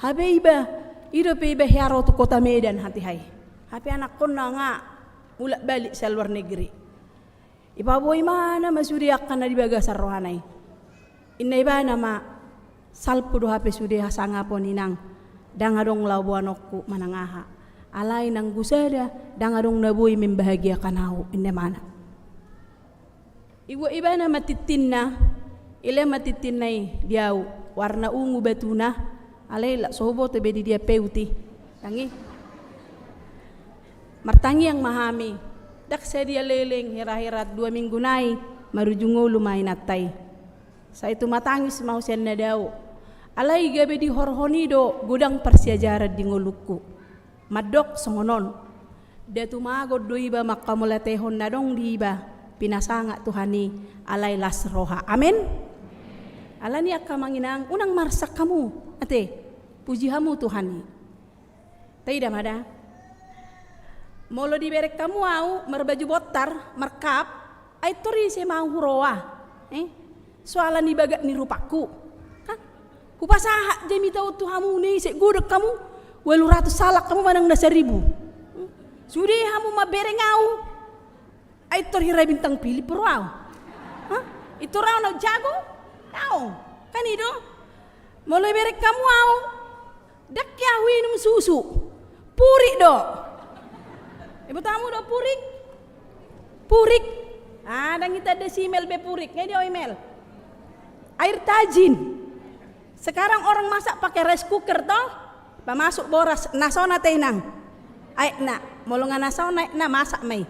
Hape iba, i dope iba hea ro tu kota Medan hatiha i. Hape anakkonna nga mulak balik sian luar negeri. Ipaboa ibana ma sude angka na di bagasan rohana i. Ninna ibana ma, salpu do hape sude hasangapon inang, ndang adong laho boanonku manang aha. Alai nanggo sada, ndang adong na boi membahagiakan ahu, ninna ibana. Ibuat ibana ma tintinna, ilehon ma tintinna i di ahu, warna ungu batuna, alai lak so huboto be di dia pe uti. Tangi. Martangiang ma hami, ndang sadia leleng, hira-hira dua minggu nai, marujung ngolu ma inanta i. Sai tumatangis ma au sian na dao. Alai gabe dihorhon i do godang parsiajaran di ngolungku. Mandok songon on. Nda tumagon do iba manghamauliatehon na adong di iba, pinasangap Tuhan i, alai las roha. Amen. Alani angka amang inang, unang marsak hamu, ate, puji hamu Tuhan i. Taida ma da. Molo dibereng hamu au marbaju bontar, markap, ai tor ise ma au huroha. Eh? Soalna bagak ni rupangku. Kan? Hupasahat jamita on tu hamu, ni ise godang hamu, ualu ratus halak hamu manang na saribu. Sude hamu mambereng au. Ai tor hira Bintang Philip ro au. Hah? Itor au na jago? Au. Kan i do? Molo ibereng hamu au, ndang ke au inum susu. Purik do. Iboto hamu do purik? Purik. Ah, ndang itanda si Imel be purik. Nga dia Imel? Air tajin. Sekarang orang masak pakai rice cooker toh? Pamasuk boras, na son ate inang. Aekna, molo nga na son aekna masak ma i.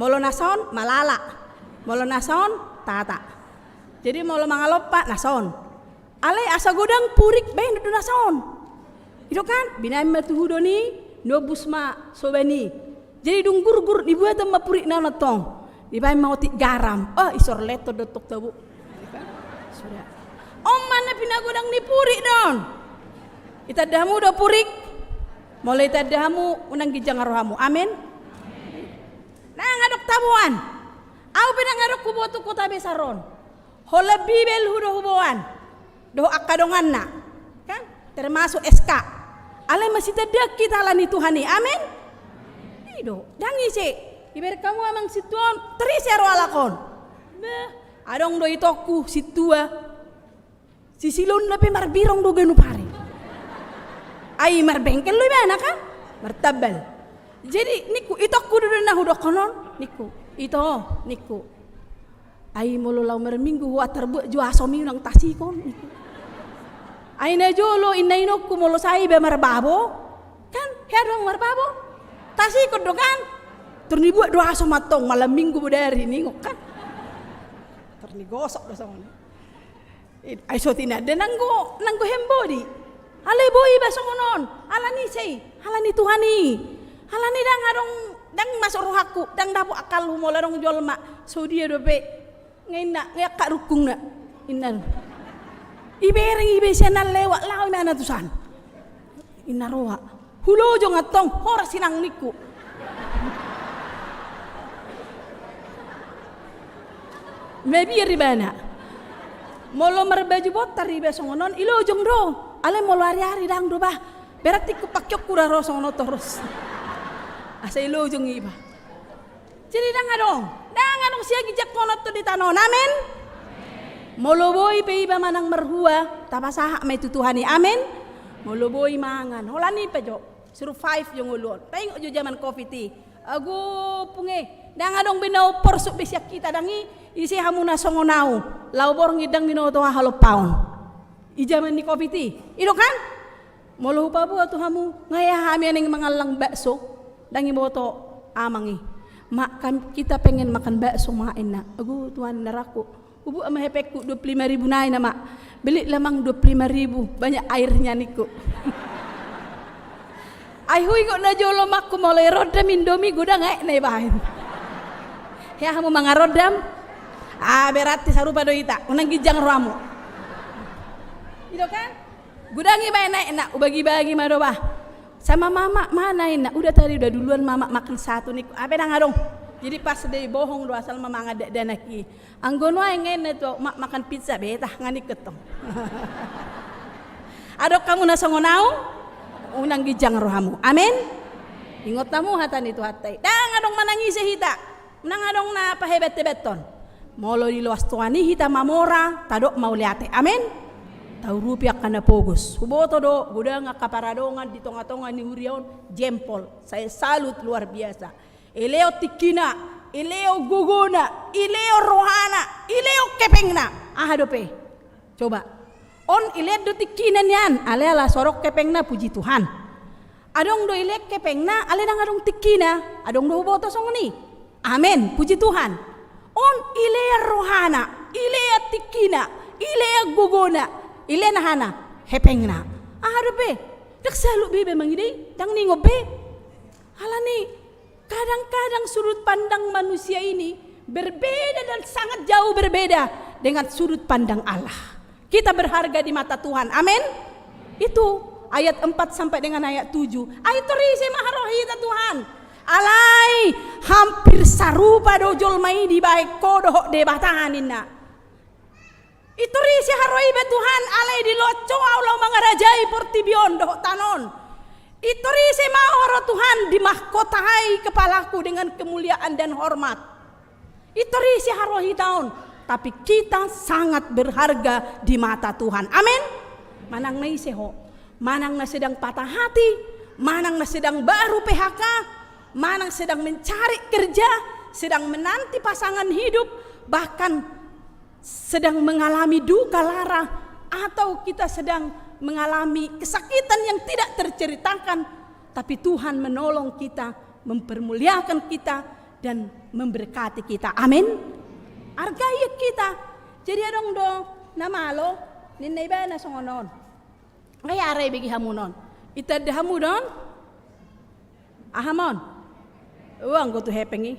Molo na son, malala. Molo na son, tata. Jadi molo mangalompa, na son. Alai asa godang purik baen do na son. I do kan, binaen ma tu hudon i, nobus ma soban i. Jadi dung gurgur, dibuatan ma purik na on antong. Dibaen ma otik garam. Oh, isor leton do tong tabo. Sudah. On ma na pinagodang ni purik do on. Itanda hamu do purik. Molo itanda hamu, unang ginjang rohamu. Amen. Ndang adong taboan. Au pe ndang adong huboto tu Kota Besar on. Holan Bibelhu do huboan. Dohot angka donganna. Kan? Termasuk S K. Alai masitandaan hita ala ni Tuhan i. Amen? I do. Ndang ise. Ibereng hamu amang sintua on. Tor ise ro halak on. Beh. Adong do itongku sintua. Sisiluanna pe marbirong do ganup ari. Ai marbengkel do ibana kan? Martambal. Jadi ningku, itongku do na hudokhon on, ningku. Ito, ningku. Ai molo laho marminggu ho, tarbuat jo asom i unang tasikon, ningku. Ai najolo inna inongku molo sae iba marbabo, kan? Hea do marbabo? Tasikon do kan? Tor nibuat do asom antong, malam minggu bodari ningon kan? Tor nigosok do songon i. Ai so tinanda nanggo, nanggo hembodi. Alai boi iba songon on. Ala ni ise i? Ala ni Tuhan i. Ala ni ndang adong, ndang masuk rohangku, ndang dapot akalhu molo adong jolma. So dia dope. Nga inna, nga angka rungkungna. Inna. Ibereng iba sian na lewat, laho imana tu san. Inna roha. Hulojong antong, horas inang ningku. Mabiar ibana. Molo marbaju bontar iba songon on, ilojong do. Alai molo ari-ari ndang do bah. Berarti hupakion hura ro songon on torus. Asa ilojong iba. Jadi ndang adong, ndang adong sian ginjang honon tu di tano on. Amen. Molo boi pe iba manang marhua, tapasahat ma i tu Tuhan i. Amen. Molo boi mangan, holan i pe jo, survive jo ngolu on. Taingot jo jaman covid i. Ago punge, ndang adong be na umporsuk be sian hita ndang i, ise hamu na songon au, laho borngin ndang binoto aha lompaon. I jaman ni covid i, i do kan? Molo hupaboa tu hamu, nga hea hami naeng mangallang bakso, ndang iboto amang i. Mak, kam-, kita pengen makan bakso, Mak, inna. Ago Tuhan, inna rohangku. Hubuat ma hepengku dua puluh lima ribu nai na, Mak. Belilah, Mang, dua puluh lima ribu, banyak airnya ningku. Ai huingot najolo, Mak, molo i rondam Indomie godang aekna ibaen. Hea hamu mangan rondam? Ah, berarti sarupa do hita, unang ginjang rohamu. I do kan? Godang ibaen aekna, hubagi-bagi ma do bah. Sama mama, mana inna, udah tadi udah duluan mama makan satu ningku. Ai pe ndang adong. Jadi pas dibohong do asal ma mangan dakdanak i. Anggo nuaeng nga inna tu au, Mak, makan pizza, betah nga ningku tong. Adong hamu na songon au, unang ginjang rohamu. Amen. Ingot hamu hata ni Tuhanta i. Ndang adong manang ise hita. Ndang adong na pahebat-hebathon. Molo di loas Tuhan i hita mamora, tadok mauliate. Amen. Taurupi angka na pogos. Huboto do, godang angka paradongan di tonga-tonga ni huria on, jempol. Saya salut luar biasa. Elehon tingkina, elehon gogona, elehon rohana, elehon kepengna. Aha dope? Coba. On ilehon do tingkina nian, alai ala so adong kepengna, puji Tuhan. Adong do ilehon kepengna, alai ndang adong tingkina, adong do huboto songon i. Amen, puji Tuhan. On ilehon rohana, ilehon tingkina, Ilean gogona, ilean ahana, hepengna. Aha dope? Ndang salut be iba mangida i, ndang ningot be. Alani, kadang-kadang sudut pandang manusia ini berbeda dan sangat jauh berbeda dengan sudut pandang Allah. Kita berharga di mata Tuhan. Amin. Itu ayat empat sampai dengan ayat tujuh. Ai tor ise ma harohita Tuhan. Alai hampir sarupa do jolma i dibaen ho dohot Debata ninna. I tor ise haroiba Tuhan, alai diloas ho au laho mangarajai portibi on dohot tano on. I tor ise ma au ro Tuhan, dimahkotai kepalaku dengan kemuliaan dan hormat. I tor ise harohita on, tapi kita sangat berharga di mata Tuhan. Amin. Manang na ise ho, manang na sedang patah hati, manang na sedang baru P H K, manang sedang mencari kerja, sedang menanti pasangan hidup, bahkan sedang mengalami duka lara, atau kita sedang mengalami kesakitan yang tidak terceritakan, tapi Tuhan menolong kita, mempermuliakan kita, dan memberkati kita. Amin. Argai hita. Jadi adong do na malo, ninna ibana songon on. Ai aha ra ibege hamu on? Itanda hamu do on? Aha ma on? Ua, anggo tu hepeng i.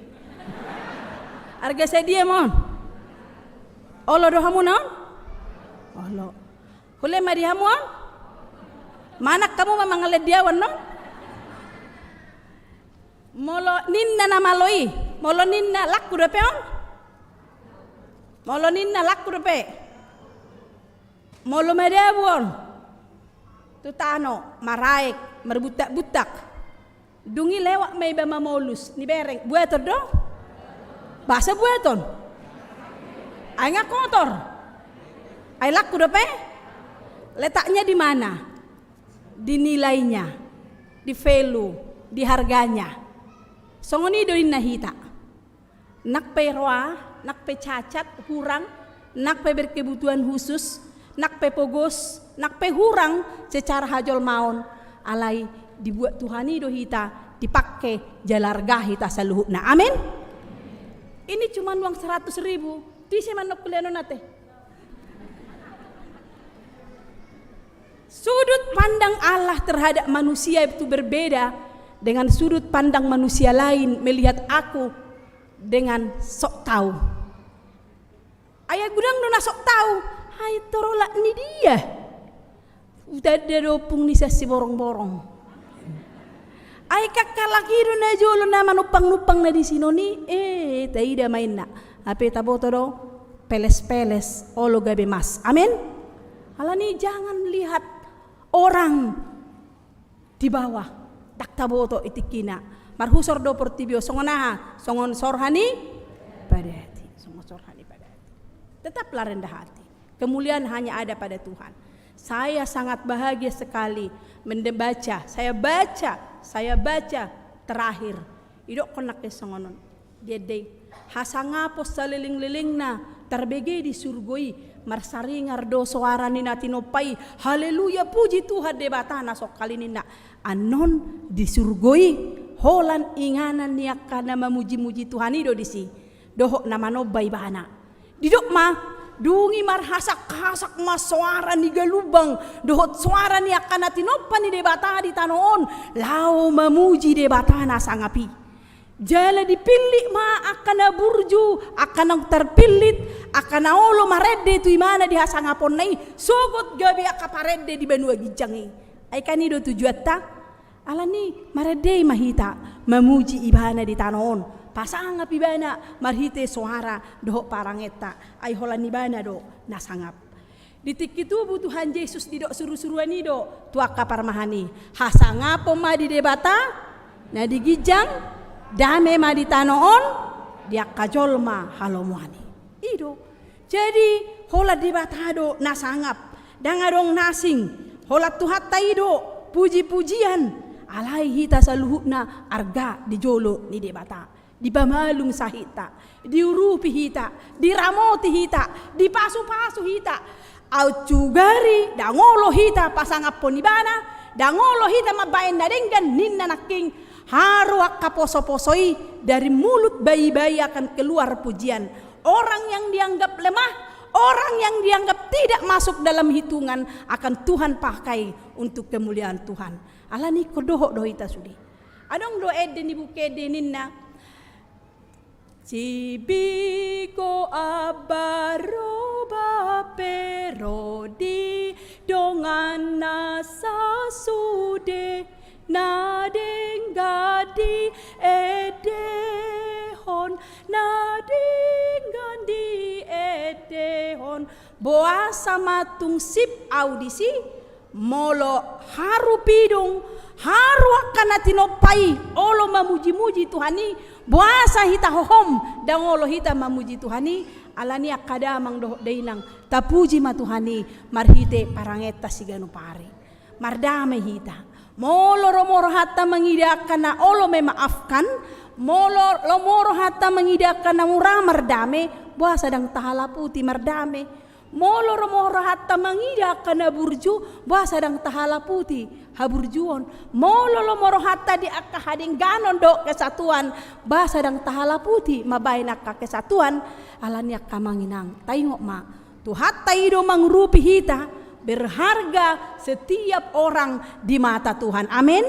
Arga sadia ma on? Olo do hamu on? Olo. Hule ma di hamu on? Manang hamu ma mangalehon di ahu on? Molo ninna na malo i, molo ninna lakku dope on? Molo ninna lakku dope. Molo madabu on tu tano, maraek, marbuntak-buntak. Dung i lewat ma iba mamolus, nibereng, buaton do? Boasa buaton? Ai nga kotor. Ai lakku dope? Letaknya di mana? Di nilainya, di value, di harganya. Songon i do ninna hita. Nang pe roa, nang pe cacat, hurang, nang pe berkebutuhan khusus, nang pe pogos, nang pe hurang secara hajolmaon, alai dibuat Tuhan i do hita, dipangke jala arga hita saluhutna. Amin. Ini cuma uang seratus ribu. Tu ise ma annon kuliah on ate? Sudut pandang Allah terhadap manusia itu berbeda dengan sudut pandang manusia lain melihat aku dengan sok tahu. Ai godang do na sok tahu, ai tor olat ni dia. Hutanda do ompung ni sian Siborongborong. Ai angka halak i do na jolo na manumpang-numpang na di sinon i, eh, taida ma inna. Hape taboto do, peles-peles, olo gabe mas. Amin. Alani jangan lihat orang di bawah, ndang taboto i tingkina. Marhusor do portibi on, songon aha? Songon sorha ni padati. Songon sorha ni padati. Tetaplah rendah hati. Kemuliaan hanya ada pada Tuhan. Saya sangat bahagia sekali membaca, saya baca, saya baca terakhir. Idokkon nangkin songon on. Dia dei. Hasangapon salelenglelengna tarbege di surgo i, marsaringar do soara ni na tinompa i. Haleluya, puji Tuhan Debata na songkali ninna. Annon di surgo i, holan inganan ni angka na mamuji-muji Tuhan i do disi. Dohot na manomba ibana. Didok ma, dung i marhasak-hasak ma soara ni galumbang, dohot soara ni angka na tinompa ni Debata di tano on, laho mamuji Debata na sangap i. Jala dipillit ma angka na burju, angka naung tarpillit, angka na olo marende tu ibana di hasangaponna i, sogot gabe angka parende di banua ginjang i. Ai kan i do tujuanta? Alani marende ma hita, mamuji ibana di tano on, pasangap ibana marhite soara dohot parangenta, ai holan ibana do na sangap. Di tingki tubu Tuhan Jesus didok surusuruan i do tu angka parmahan i, hasangapon ma di Debata na di ginjang, dame ma di tano on di angka jolma halomoan i. I do. Jadi, holan Debata do na sangap, ndang adong na asing, holan Tuhanta i do puji-pujian, alai hita saluhutna arga di jolo ni Debata. Dipamalum sahitta, diurupi hita, diramoti hita, dipasupasu hita. Aut sugari, ndang olo hita pasangaphon ibana, ndang olo hita mambaen na denggan, ninna nangkin, haru angka posoposo i, dari mulut bayi-bayi akan keluar pujian. Orang yang dianggap lemah, Orang yang dianggap tidak masuk dalam hitungan akan Tuhan pakai untuk kemuliaan Tuhan. Alani i ingkon dohot do hita sude. Adong do ende ni Buku Ende ninna, Sibiko, Abba, Roba pe ro di dongan na sasude, na denggan diendehon, na denggan diendehon. Boasa ma tung sip ahu disi? Molo haru pidung, haru angka na tinompa i, olo mamuji-muji Tuhan i, boasa hita hohom ndang olo hita mamuji Tuhan i? Alani i angka damang dohot dainang, tapuji ma Tuhan i marhite parangeanta siganup ari. Mardame hita. Molo ro molo rohanta mangida angka na olo memaafkan, molo ro molo rohanta mangida angka na mura mardame, boasa ndang tahalaputi mardame? Molo ro molo rohanta mangida angka na burju, boasa ndang tahalaputi haburjuon? Molo ro molo rohanta di angka hadengganon dohot kesatuan, boasa ndang tahalaputi mambahen angka kesatuan? Alani i angka amang inang, taingot ma, Tuhanta i do mangurupi hita, berharga setiap orang di mata Tuhan. Amin.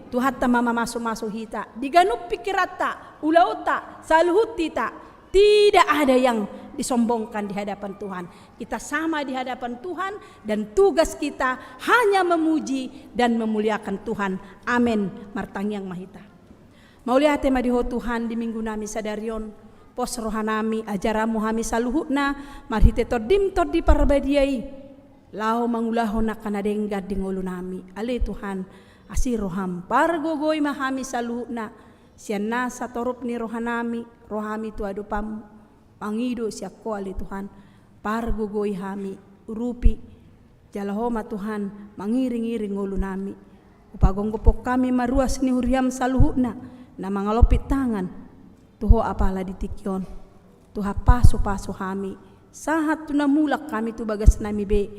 Tuhanta ma mamasu-masu hita di ganup pingkiranta, ulaonta, saluhut hita. Tidak ada yang disombongkan di hadapan Tuhan. Kita sama di hadapan Tuhan dan tugas kita hanya memuji dan memuliakan Tuhan. Amin. Martangiang ma hita. Mauliate ma di Ho Tuhan di Minggu nami sadari on. Pos roha nami, ajar Hamu hami saluhutna marhite Tondim Tondi Parbadia i, laho mangulahon angka na denggan di ngolu nami. Ale Tuhan, asi roham, pargogoi ma hami saluhutna, sian nasa torup ni roha nami, ro hami tu adopanmu, mangido sian Ho ale Tuhan, pargogoi hami, urupi, jala Ho ma Tuhan, mangiring-iring ngolu nami. Hupagophop hami ma ruas ni huriam saluhutna, na mangalompit tangan, tu Ho apala di tingki on. Tuhan, pasu-pasu hami, sahat tu na mulak hami tu bagas nami be,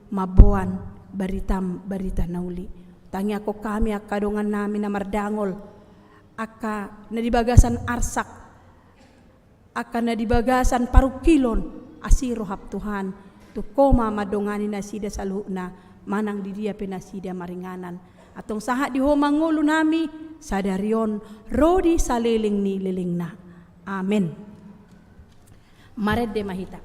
mamboan baritam, barita na uli. Tangiangkon hami angka dongan nami na mardangol, angka na di bagasan arsak, angka na di bagasan parungkilon, asi roham Tuhan, tung Ho ma mandongani nasida saluhutna, manang di dia pe nasida maringanan. Antong sahat di Ho ma ngolu nami, sadari on, ro di saleleng ni lelengna. Amen. Marende ma hita.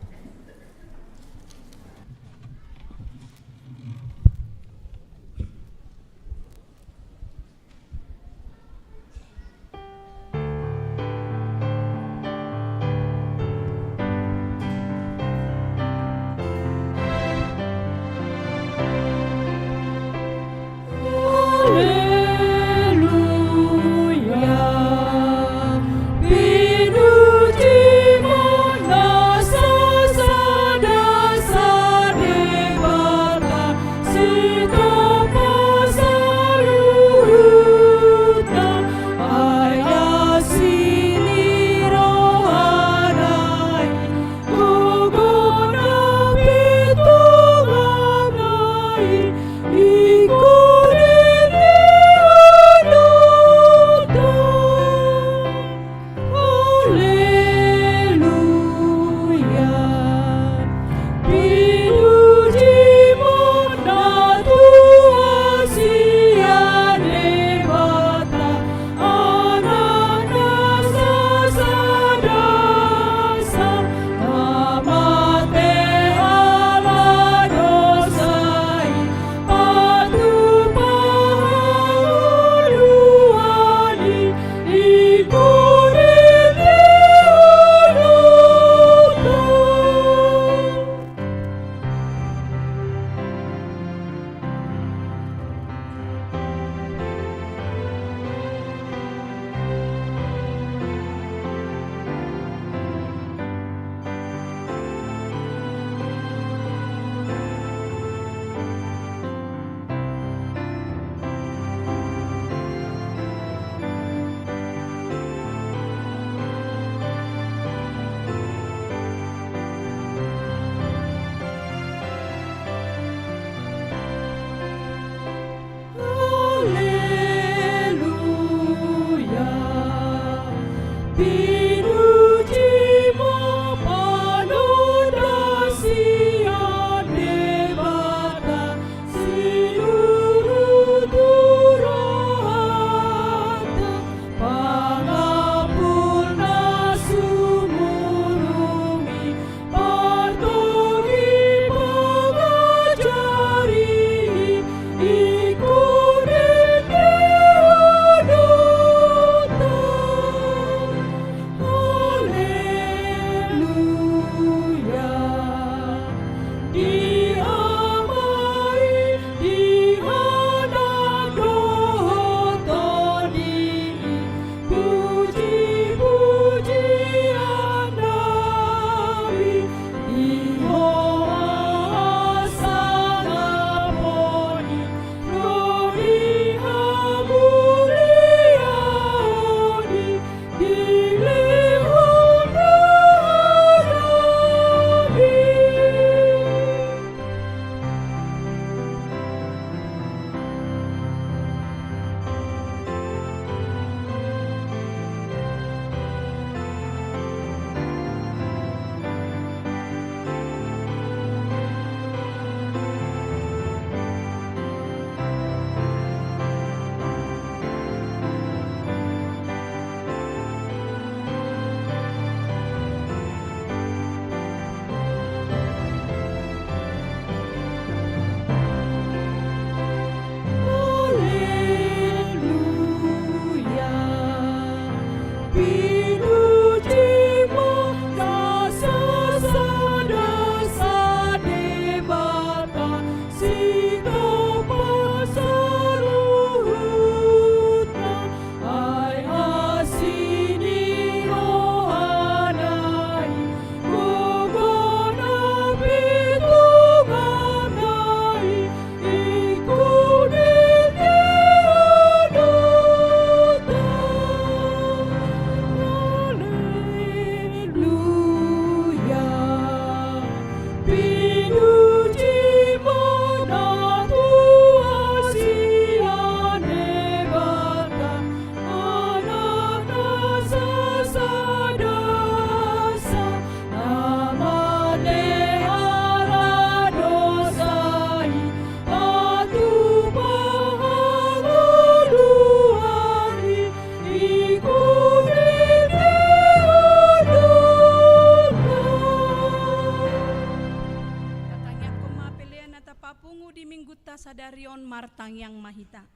Pungu di Minggunta sadari on martangiang ma hita.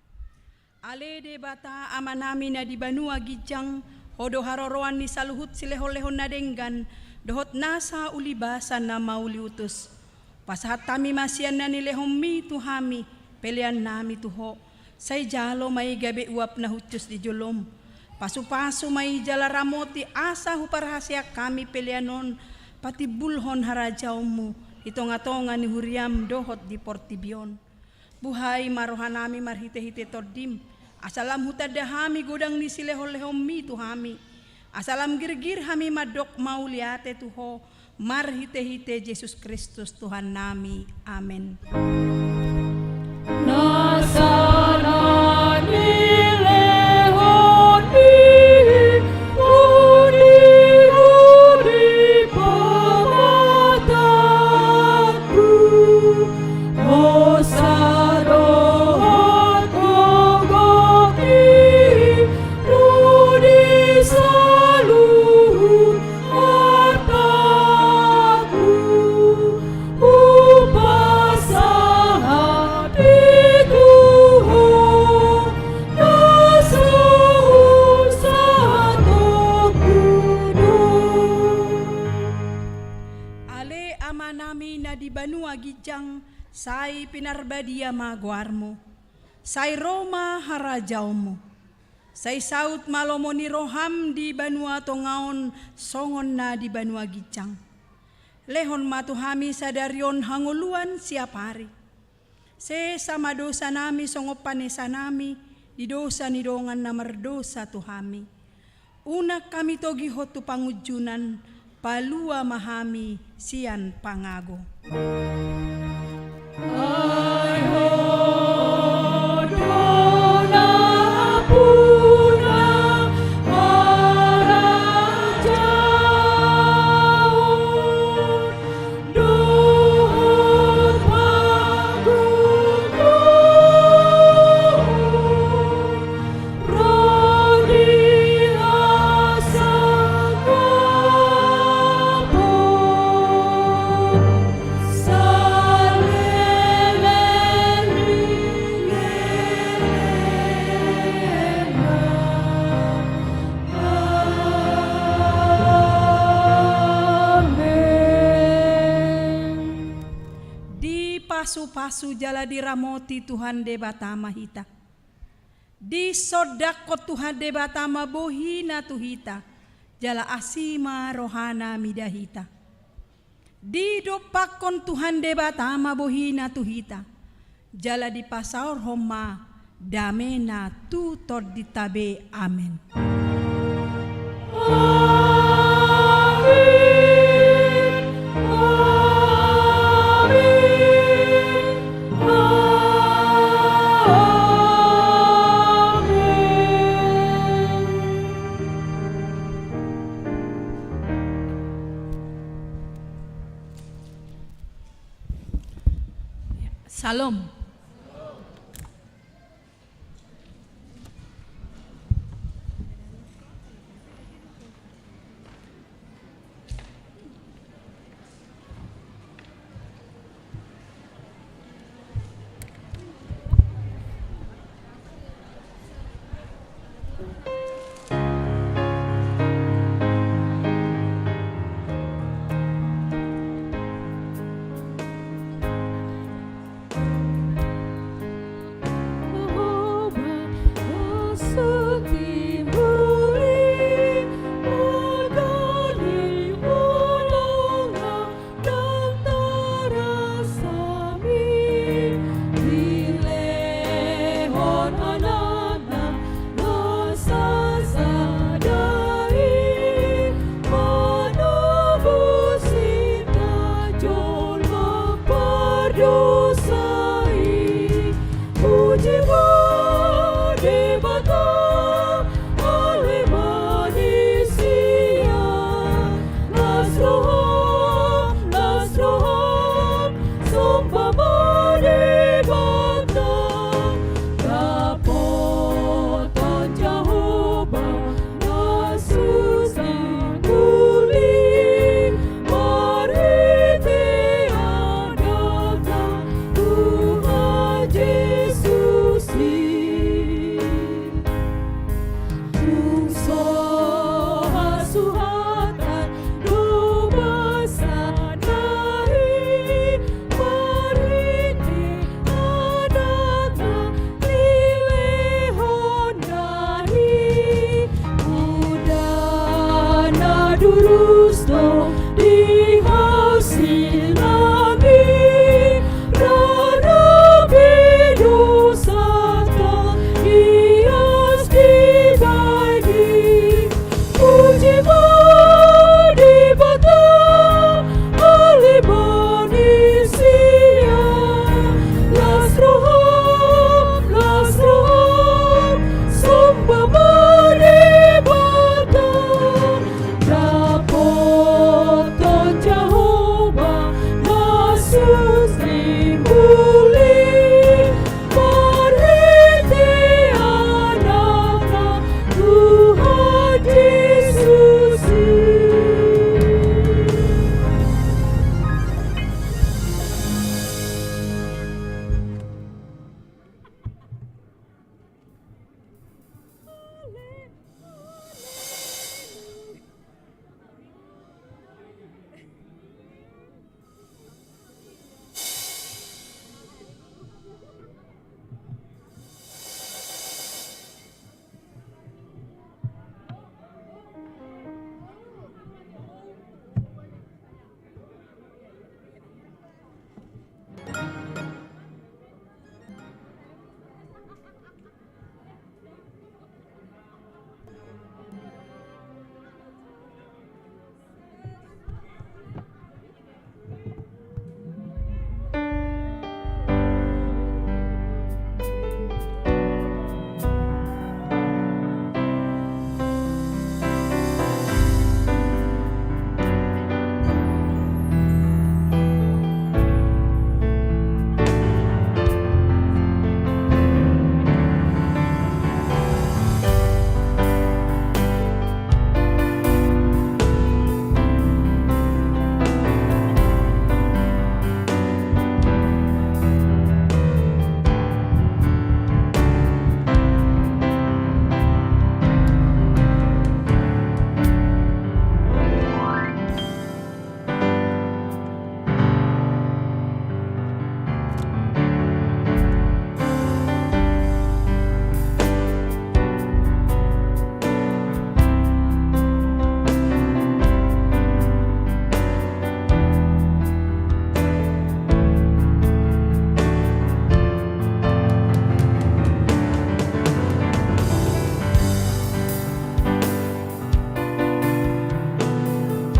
Ale Debata Amanami na di banua ginjang, Ho do haroroan ni saluhut silehonlehon na denggan, dohot nasa ulibasa na mauliutus. Pasahat hami ma sian na nilehonMi tu hami, peleannami tu Ho. Sai jalo ma i gabe uap na hushus di joloM. Pasupasu ma i jala ramoti asa huparhaseang hami pelean on patimbulhon harajaonMu di tongatonga ni huriaM dohot di portibi on. Buhai ma rohanami marhitehite TondiM, asa lam hutanda hami godang ni silehonlehonMi tu hami, asa lam girgir hami mandok mauliate tu Ho, marhitehite Jesus Kristus Tuhannami. Amen. Nasa na nilehon ni Ho di huripe, pamatangku, hosa dohot gogok i, Ho di saluhut artangku, hupasahat i tu Ho, na so husatongku do. Ale Amanami na di banua ginjang, sai pinarbadia ma goarMu. Sai ro ma harajaonMu. Sai saut ma lomo ni rohaM di banua tonga on songon na di banua ginjang. Lehon ma tu hami sadari on hangoluan siapari. Sesa ma dosanami songon panesanami di dosa ni dongan na mardosa tu hami. Unang hami togihon tu pangunjunan, palua ma hami sian pangago. Ai Ho do nampuna harajaon dohot pangguguon, ro di hasangapon saleleng ni lelengna. Amen. Dipasupasu jala diramoti Tuhan Debata ma hita. Disondangkon Tuhan Debata ma bohiNa tu hita, jala asi ma rohaNa mida hita. Didompakkon Tuhan Debata ma bohiNa tu hita, jala dipasaorhon ma dameNa tu tondinta be. Amen. Amen. Amen. Amen. Syalom.